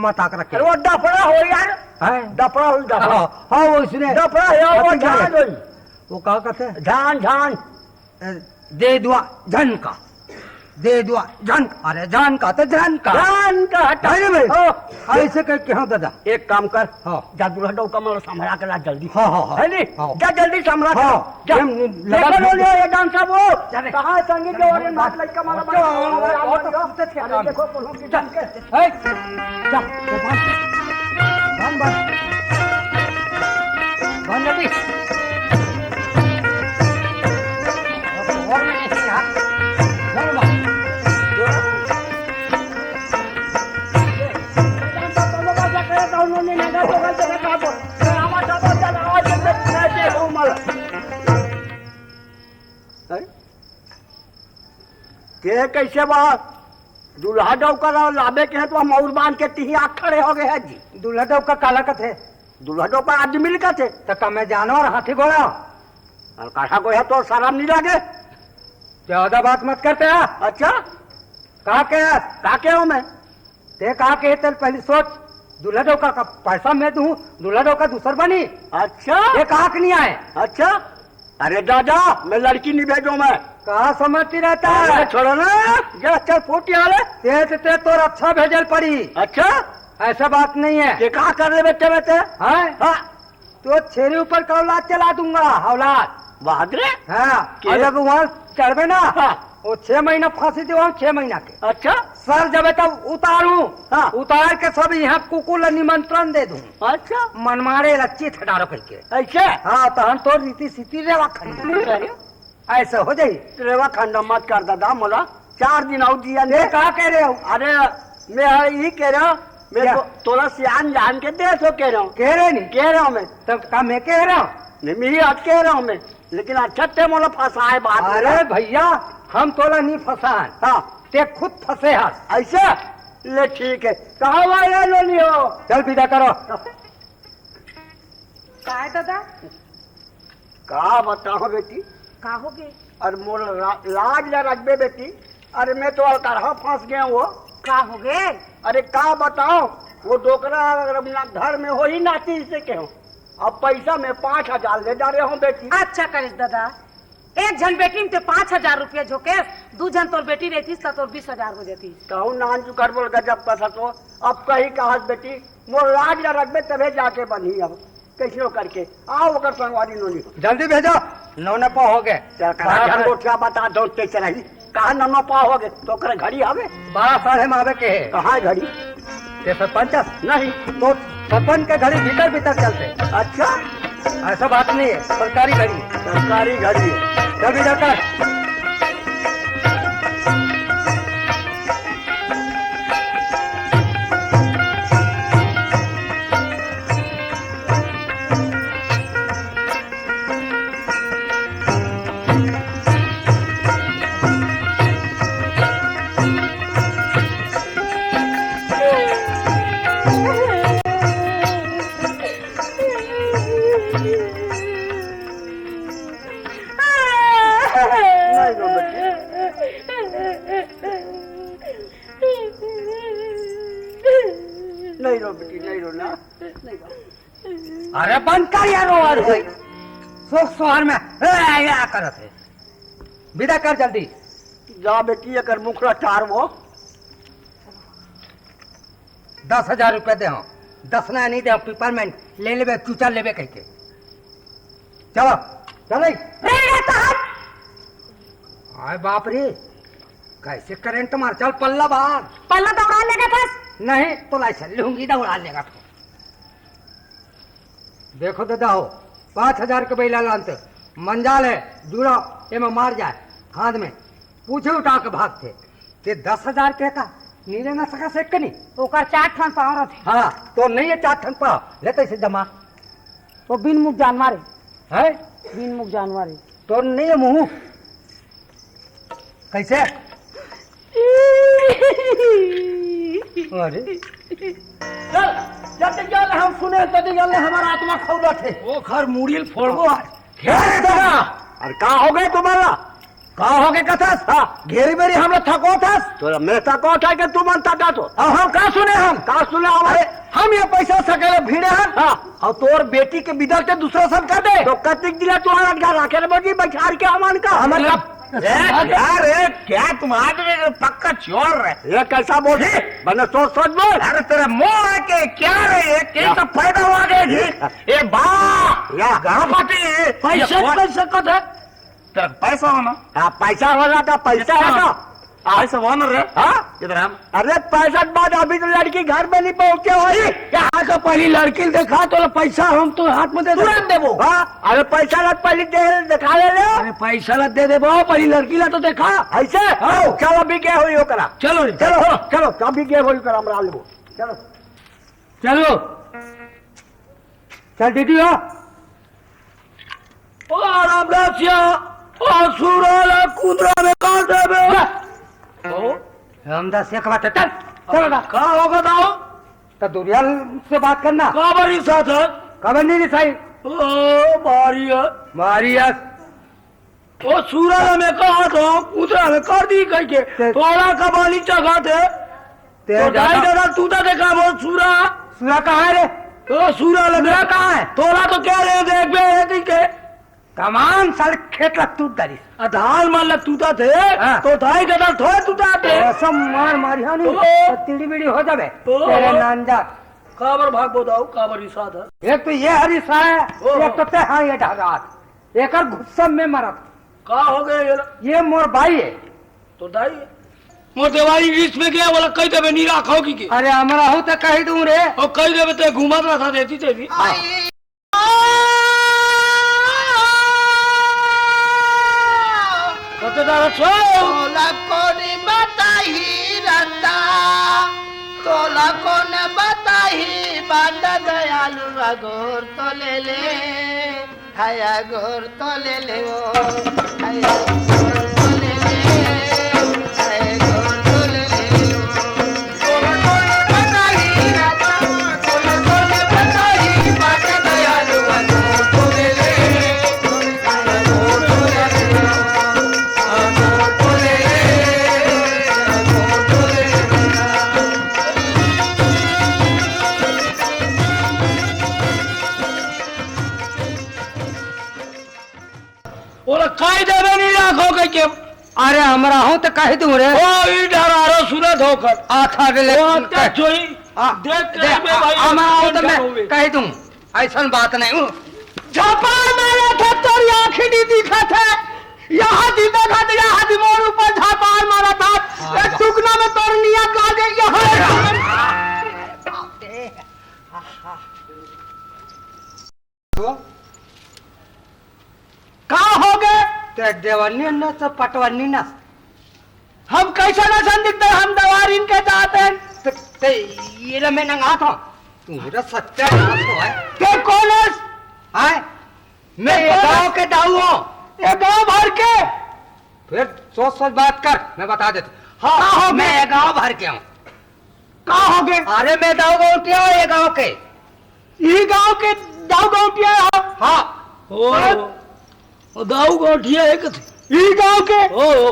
मताक रखे। अरे वो डफड़ा हो यार। हैं? डफड़ा हो, डफड़ा। हाँ, हाँ, वो इसने डफड़ा है, वो अति झान जाए। होई। वो का कहते हैं? झान, झान। ए, दे दुआ झनका। दे दुआ झनका। अरे झनका तो झनका। झनका हटा। अरे भाई, हाँ। अइसे कहिके हाँ दादा। एक काम कर। हाँ। जा दूल्हा डौका मला संभरा के ला जल्दी। हाँ, हाँ, हाँ। है नी? हाँ। जा जल्दी संभरा के हाँ। ला। जा। हम लगा देखो लो, ये डांस वो। जा रे। कहाँ संगीत जो अरे मात लइका मला जा, बना। जा, जा, अरे जा। देखो, बोलो कि जा। ए, जा, जा, बंद। बंद, बंद। बंद जल्दी। और नहीं, नहीं, हाँ। चलो, बंद। हैं? के कइसे बा? दूल्हा डौका ला लाबे के है तो हम और बांध के तिही आग खड़े हो गए हैं जी। दूल्हा डौका काला कथे? दूल्हा डौका आदमी लिखा थे। तो का मैं जानवर, हाथी घोड़ा? अलकाठा को है तो शर्म नहीं लगे? ज्यादा बात मत करते हैं। अच्छा? का के? का के हूँ मैं? ते का के, तेल पहली सोच, दूल्हा डौका का पैसा मैं दूँ, दूल्हा डौका दूसर बनी। अच्छा? ये का के नहीं आए? अच्छा? अरे दादा, मैं लड़की नहीं भेजूँ मैं। कहाँ समझती रहता है? अरे छोड़ो ना, जरा चल फूट यहाँ ले। ते, ते, ते तोर अच्छा भेजल पड़ी। अच्छा? ऐसा बात नहीं है। ये कहाँ कर ले बेटे बेटे? हाँ? हाँ। तो छेरे ऊपर का औलाद चला दूंगा, औलाद। बाप रे। हाँ, के? और जब वहाँ चढ़बे ना, हाँ। वो छह महीना फांसी देवाऊँ, छह महीना के। अच्छा। सर जब तब उतारूँ, हाँ। उतार के सब यहाँ कुकुर ला निमंत्रण दे दूँ। अच्छा। मनमारे ला चित हटारो कह के। ऐसे? हाँ, तो हम तो रीति सीति रेवा खंड। अरे। ऐसे हो जाई। रेवा खंड मत कर दादा मोला। चार दिन और जिया ये दे। का कह रहे हो? अरे, मैं यही कह रहा हूँ, मैं क्या? तो, तोला सियान जान के दे तो कह रहा हूँ। कह रहे नहीं? कह रहा हूँ मैं। तब का मैं कह रहा हूँ? नहीं, मैं ही आज कह रहा हूँ मैं। लेकिन अच्छा ते मोला फंसाए बात अरे में। भैया, हम तोला नहीं फंसान। हाँ। ते खुद फंसे हस। ऐसा? ले ठीक है। कहाँ भाई ये लो लियो? चल विदा करो। काय दादा? का बताओ बेटी? का हो गे? अरे मोर ला-, लाज ला रखबे बेटी। अरे मैं तो अलकरहा फंस गया हूँ। का हो गे? अरे का बताओ, वो डोकरा अगर अपना घर में हो ही नाती इसे के हो। अब पैसा में पाँच हजार ले डारे हो बेटी। अच्छा करिस दादा, एक झन बेटी में ते पाँच हजार रुपया झोंकेस, दू झन तोर बेटी रहतीस त तोर बीस हजार हो जातीस। कहूँ नान चुकर बोल गजब कथा तो। अब कहीं कहत बेटी, मोर लाज ला रखबे तभे जाके बनही। अब कइसनो करके आओ ओकर संगवारी नोनी। जल्दी भेजो, नौ न पा हो गए। चल, करा बारह झन साढ़े गोठिया बता दो, ते चलही। कहाँ नौ न पा हो गए? तो ओकरे घड़ी हवे। बारह साढ़े में आवे के है। कहाँ है घड़ी? ये सरपंच? नहीं। तो सरपंच के घड़ी भीतर भीतर चलते। अच्छा। ऐसा बात नहीं है, सरकारी घड़ी है। सरकारी घड़ी है। चल भी जाता है। अरे बंद कर यार, वो और भाई। सो शहर में ए, ए, ए, करत हे। विदा कर जल्दी। जा बेटी, एकर मुखड़ा टार वो। दस हजार रुपया दे हो, दस ना नहीं दे हो, पेपरमेंट ले लेबे, चूचा लेबे कह के। चलो, चलो। रे, रे, तो हट। आय बाप रे, कैसे करंट मार, चल पल्ला बाहर। पल्ला दौड़ा लेगा बस। नहीं, तो लाइसेंस लूंगी, दौड़ा लेगा तो। देखो दादा हो, पाँच हजार के बैला लानते, मंजाल है, जुड़ा, एमे मार जाए, हाथ में, पूछे उठा के भागते। ते दस हजार के का, नी लेना सका से कनी। ओकर चार ठन पाँव रथे। हाँ, तो नहीं है चार ठन पाँव, लेते से जमा। वो बिन मुख जानवर है। हैं? बिन मुख जानवर है। तो नहीं है मुंह। कैसे? अरे। चल, जब तक जान हम सुने, तब तक जान हमारा आत्मा खौलत है। वो घर मुड़ील फोड़बो आज। घेर देना। अरे का हो गए तुम्हारा? का हो गए कथस? हाँ। घेरी बेरी हमरा थको थस? तोरा मैं थको था कि तुम अंता का तो? अब हम का सुने हम? का सुने हम? अरे, हम ये पैसा सकेले भिड़े हन। हाँ। और तोर बेटी के बिदल ते दूसरा सब कर दे। तो कतिक दिला तुम्हारा घर आके रे बगी बखार के अमन का? अमन का? ए, यार, ए, क्या तुम आदमी हो? पक्का चोर है। ये कैसा बोल? जी। मैंने सोच, सोच बोल। अरे, तेरा मुंह है कि क्या रे? ये कहीं क्या? तो पैदा हुआ गया जी। ये बा, या। गणपति, ये पैसा कौन? पैसा कौन है? तेरा पैसा हो ना? हाँ, पैसा हो ना तो पैसा है ना? पैसा हो ना रे? हाँ? इधर हम। अरे पैसा के बाद अभी तो लड़की घर में नहीं पहुंचे हो। यहाँ का पहली लड़की देखा तो पैसा हम तो हाथ में दे दे। तुरंत देबो। हाँ, अरे पैसा लग पहले दे, दिखा ले ले। अरे पैसा लग दे देबो, पहली लड़की ला तो देखा। ऐसे? हाँ। चलो अभी क्या हुई ओकरा? चलो रे। चलो, चलो, अभी क्या हुई ओकरा, हमरा लेबो। चलो। चलो। चल दीदी हो। ओ रामदासिया, ओ सूरा ला कुंदरा में काट देबे। ओ रामदासिया के बात है, चल, चल ना। का होगा दाऊ? तो दुरिया से बात करना। का बड़ी साथ है? खबर नहीं साई। ओ मारिया। मारिया। ओ सूरा ला मैं कहा था, कुंदरा में कर दी कह के। ते- थोड़ा कबाली चघा थे। ते तो दाई दादा तू तो देखा वो सूरा। सूरा कहाँ है रे? ओ सूरा लगे। सूरा कहाँ है? तोला तो कह रहे देख बे, है कि के? कमान साले खेत ला तू डाली। आ धान मान ला तू ता थे, हाँ। तो दाई दादा थोड़े तू ता थे। ऐसा मार मारी हाँ नहीं, ओ। तो तिड़ी बिड़ी हो जावे। ओ। तेरे नान जा। काबर भाग बताओ, काबर इसाद है। एक तो ये हरी सा है, ओ। एक तो ते हाँ ये ढगात। एकर गुस्सा में मरत। का हो गए ये ला? ये मोर भाई है। तो दाई है। मोर देवारी रिस में गया, बोला कह देबे नी राखो की के। अरे हमरा हो तो कह दूं रे। और कह देबे ते घुमत रहा था देती ते भी। हाँ। कते दारा छो? तोला कोनी बताही रता, तोला कोन बताही बात दयालु अगोर तो ले ले। हाय गोर तो ले ले ओ, हाय गोर तो ले ले, हाय गोर तो ले ले ओ। ओला कह देबे नी राखो कह के। अरे हमरा हो तो कह दूं रे। ओ ई डरारो सुनत हो कर। आथा रे ले। ओ अंतर जोई। आ, देख के दे, बे आ, भाई, हमरा हो तो अंतर मैं होवे। कह दूं। ऐसन बात नहीं हूँ। झापार मारा था तोर आँखें नहीं दिखा था। यहाँ दी देखा था, यहाँ दी मोर ऊपर झापार मारा था। हाँ, ए, टुकना में तोर नियत लागे यहाँ। तो का हो गए? ते देवनी न तो पटवनी न। हम कैसे न संदिग्ध हम दवारिन के जाते हैं? ते, ते ये ले मैं नंगा था। तू मेरा सत्यानाश हो है। ते कौन है? आए? मैं ये गांव के दाऊ हूँ। ये गांव भर के? फिर सोच सोच बात कर, मैं बता देता हूँ। हाँ, हाँ, मैं ये गांव भर के हूँ। का हो गए? अरे मैं दाऊ गौटिया हूँ ये गांव के। ई गांव के दाऊ गौटिया हो? हाँ। ओ, हाँ। ओ दाऊ गौटिया है कथे? ई गांव के? ओ, ओ।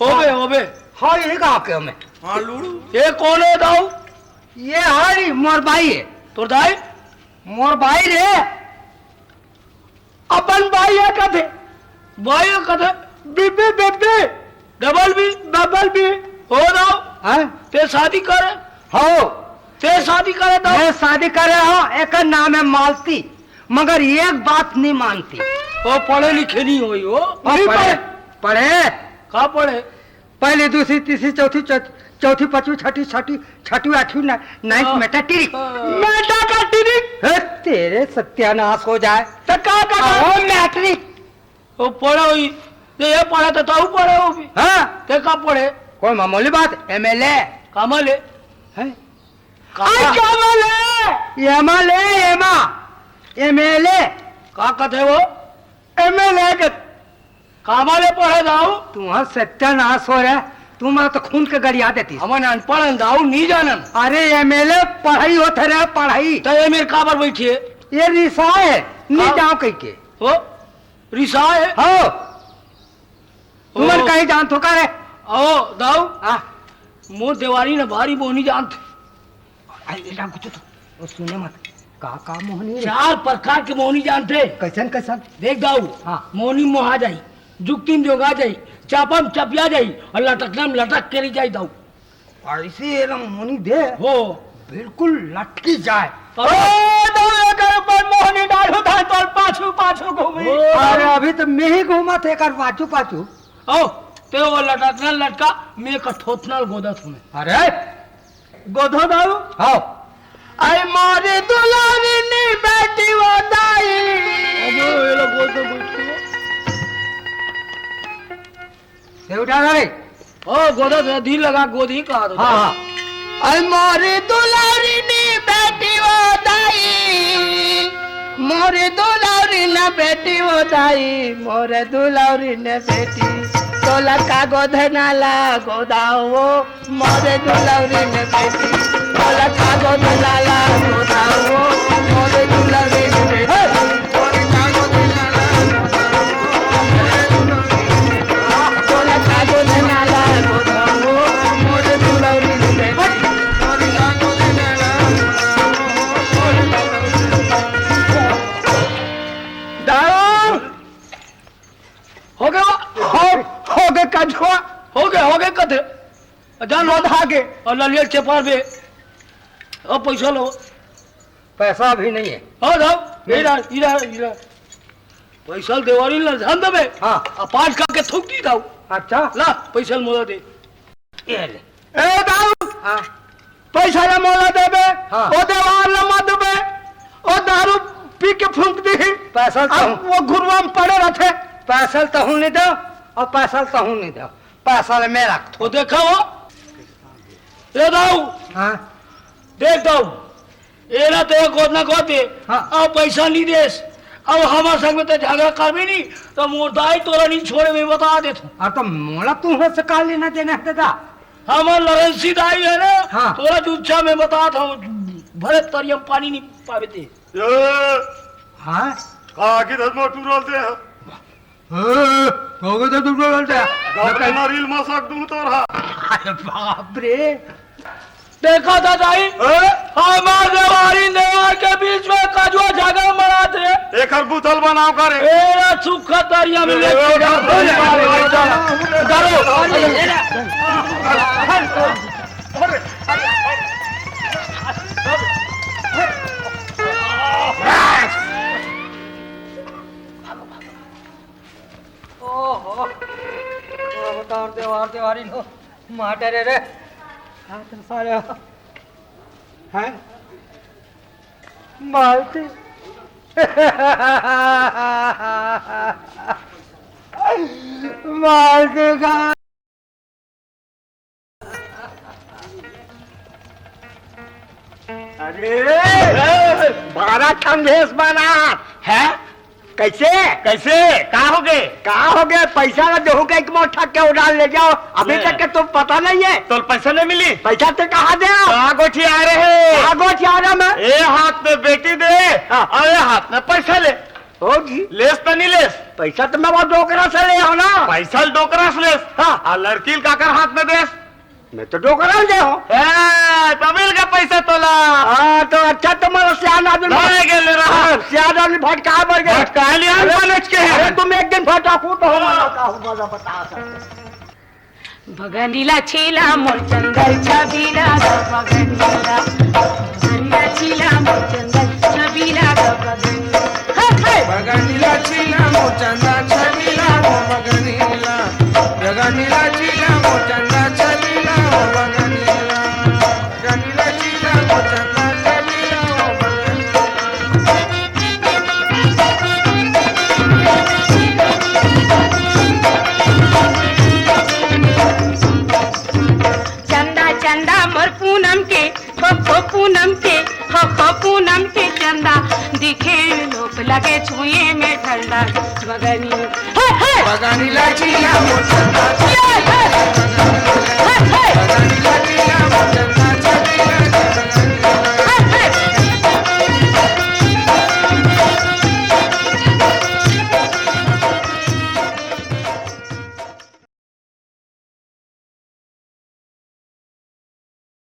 होबे, हाँ। होबे। हाँ, ई गांव के हमें। हाँ, लूड़ू। ये कौन है दाऊ? ये हरी मोर भाई है। तोर दाई? मोर बाई रे। अपन बाई हे कथे। बाई हे कथे। बीबी, बीबी। डबल बी। डबल बी। हो दाऊ। हैं? ते शादी करे? हो। ते शादी करे दाऊ? मैं शादी करे हो, एकर नाम हे मालती, मगर एक बात नहीं मानती। वो पढ़े लिखे नहीं होई हो। वो नहीं पढ़े, पढ़े। पढ़े। का पढ़े? पहली, दूसरी, तीसरी, चौथी, चौ-, चौथी, पांचवी, छठी, छठी, छठी, आठवीं, ना-, नाइन्थ हाँ। में टट्टी। हाँ। मेटा का टीरी। हे, तेरे सत्यानाश हो जाए। तो का कर? ओ, मैट्रिक। वो पढ़े हुई। ये, ये पढ़े तो ताऊ पढ़े हो भी। हाँ। ते का पढ़े? कोई मामूली बात, एमएलए। कमल है। हैं? का? आई कमल है। एमएलए, एमा। एमएलए। का कहते वो? एमएलए के कामा ले पढ़े दाऊ? तुम्हार सत्यानाश हो रहा है, तुम्हारा तो खून के गड़िया देती। हमन अनपढ़ हन दाऊ, नहीं जानन। अरे एमएलए पढ़ाई होत रे, पढ़ाई। तो ये मेरे काबर बैठी है? ये रिसा है, नहीं का? जाओ कहीं के। हो? रिसा है? हो। तुमन ओ। कहीं जानत हो का रे? ओ, दाऊ। हाँ। मोर देवारी न भारी मोहनी जानत। आई, ए, राम कुछ तो, ओ, सुने मत। का, का मोहनी रे? चार प्रकार के मोहनी जानते। कैसन, कैसन? देख दाऊ, हाँ। मोहनी मोहा जाई, जुक्तिम जोगा जाई, चापम चपिया जाई और लटकनम लटक के रह जाई दाऊ। ऐसी एला मोहनी दे। हो। बिल्कुल लटकी जाए। ओ, दाऊ, एकर ऊपर मोहनी डालू था, तोर पाछू, पाछू घूमी। ओ। अरे, अभी तो मैं ही घूमत हे एकर पाछू, पाछू। ओ, ते वो लटकना लटका, मैं कठोतना गोदत हूँ मैं। अरे, गोधो दाऊ? हाँ। आई मारी दुलारी नी बेटी वो दाई। अबे, ये लोग गोद में बैठ के। ये उठा ना रे। ओ, गोदा से धीर लगा, गोद ही कहा तो। हाँ, हाँ। आई मारी दुलारी नी बेटी वो दाई। मोरे दुलारी न बेटी वो दाई, मोरे दुलारी न बेटी, तोला का गोधना ला गोदाओ, मोरे दुलारी न बेटी, तोला का गोधना ला गोदाओ, मोरे दुलारी न बेटी, तोला का गोधना ला गोदाओ, मोरे दुलारी न बेटी, तोला का गोधना ला गोदाओ, मोरे दुलारी न बेटी, तोला का गोधना ला दाऊ! हो गया? हो, हो गए कछुआ। हो गए, हो गए कथे। जान लो। धागे। और ललिया चेपार बे। अब पैसा लो। पैसा अभी नहीं है। हाँ, दाऊ। नहीं। इरा, इरा, इरा। पैसा देवारी ला ध्यान देबे। हाँ। आ पाठ करके थूक दी दाऊ। अच्छा। ला, पैसा मोला दे। ये ले। ए दाऊ, हाँ। पैसा ला मोला देबे, हाँ। ओ देवार ला मत देबे, ओ दारू पी के फूंक दी। पैसा अब तहूँ वो घुरवा में पड़े रहते। पैसा तहूँ नहीं दो, और पैसा तहूँ नहीं दो, पैसा ले मैं रख। वो देखा हो, ए दाऊ, हाँ। देख दाऊ, एला तो एक गोदना गोदे, हाँ। अब पैसा नहीं देस, अब हमार संग में तो झगड़ा करबे नहीं, तो मोर दाई तोरा नहीं छोड़े, मैं बता देत हूँ। अब तो मोला तुमसे का लेना देना है दादा? हमर लरेंसी दाई है ना, हाँ। तोला जुच्छा में बतात हूँ, भरे तरिया में पानी नहीं पावे ते। ए, हाँ? का की धर्म टूरल दे है? ए, का की धर्म टूरल दे है? गबरे ना रील मसक दूँ तोर हा। अरे बाप रे। देखा था दाई? ए? हमार देवारी देवार के बीच में कजुआ झगड़ा मरात रे। एकर बुतल बनाओ करे। ए, सुख तरिया में ए, लेके ए, जा। ए, डरो। ओहो। ओहो, तार देवार देवारी लो। माटे रे रे। हाथ सारे। हैं? मालती। मालती का। अरे, बारह ठन भैंस बना है। कैसे? कैसे? का हो गए? का हो गए? पैसा ला देहू के एक मोटा के उड़ा ले जाओ। अभी ले। तक के तुम पता नहीं है। तो पैसा नहीं मिली? पैसा तो कहाँ दे? का गोठिया रहे? का गोठिया रहा मैं? ए हाथ में बेटी दे, हाँ। और ए हाथ में पैसा ले। हो जी। लेस तो नहीं लेस? पैसा तो मैं वो डोकरा से ले हो ना। पैसा डोकरा से लेस? हाँ। और लड़की काकर हाथ में देस? मैं तो डोकरा ले हो। ए, पबिल का पैसा तोला। हाँ, तो अच्छा, तुम्हारा सियान आदमी नहीं गेले रहा। हाँ, सियान आदमी भटका मर गया। भटका लिया, अरे, बलच के है। अरे, तुम एक दिन भटकू तो हम बताओ, मजा बता सकते। बगनीला छीला मोर चंदर छबीला गा बगनीला। बगनीला छीला मोर चंदर छबीला गा बगनीला। हे, हे। बगनीला छीला मोर चंदर छबीला हो बगनीला। बगनीला छीला मोर चंदर छबीला हो बगनीला। बगनीला छीला मोर चंदर छबीला हो बगनीला। चंदा चंदा मोर पूनम के, हो हो पूनम के, हो हो पूनम के चंदा, दिखे लोक लगे छुए में ठंडा। बगनी, हे, हे। बगनीला छीला मोर चंदर छबीला। हे, हे।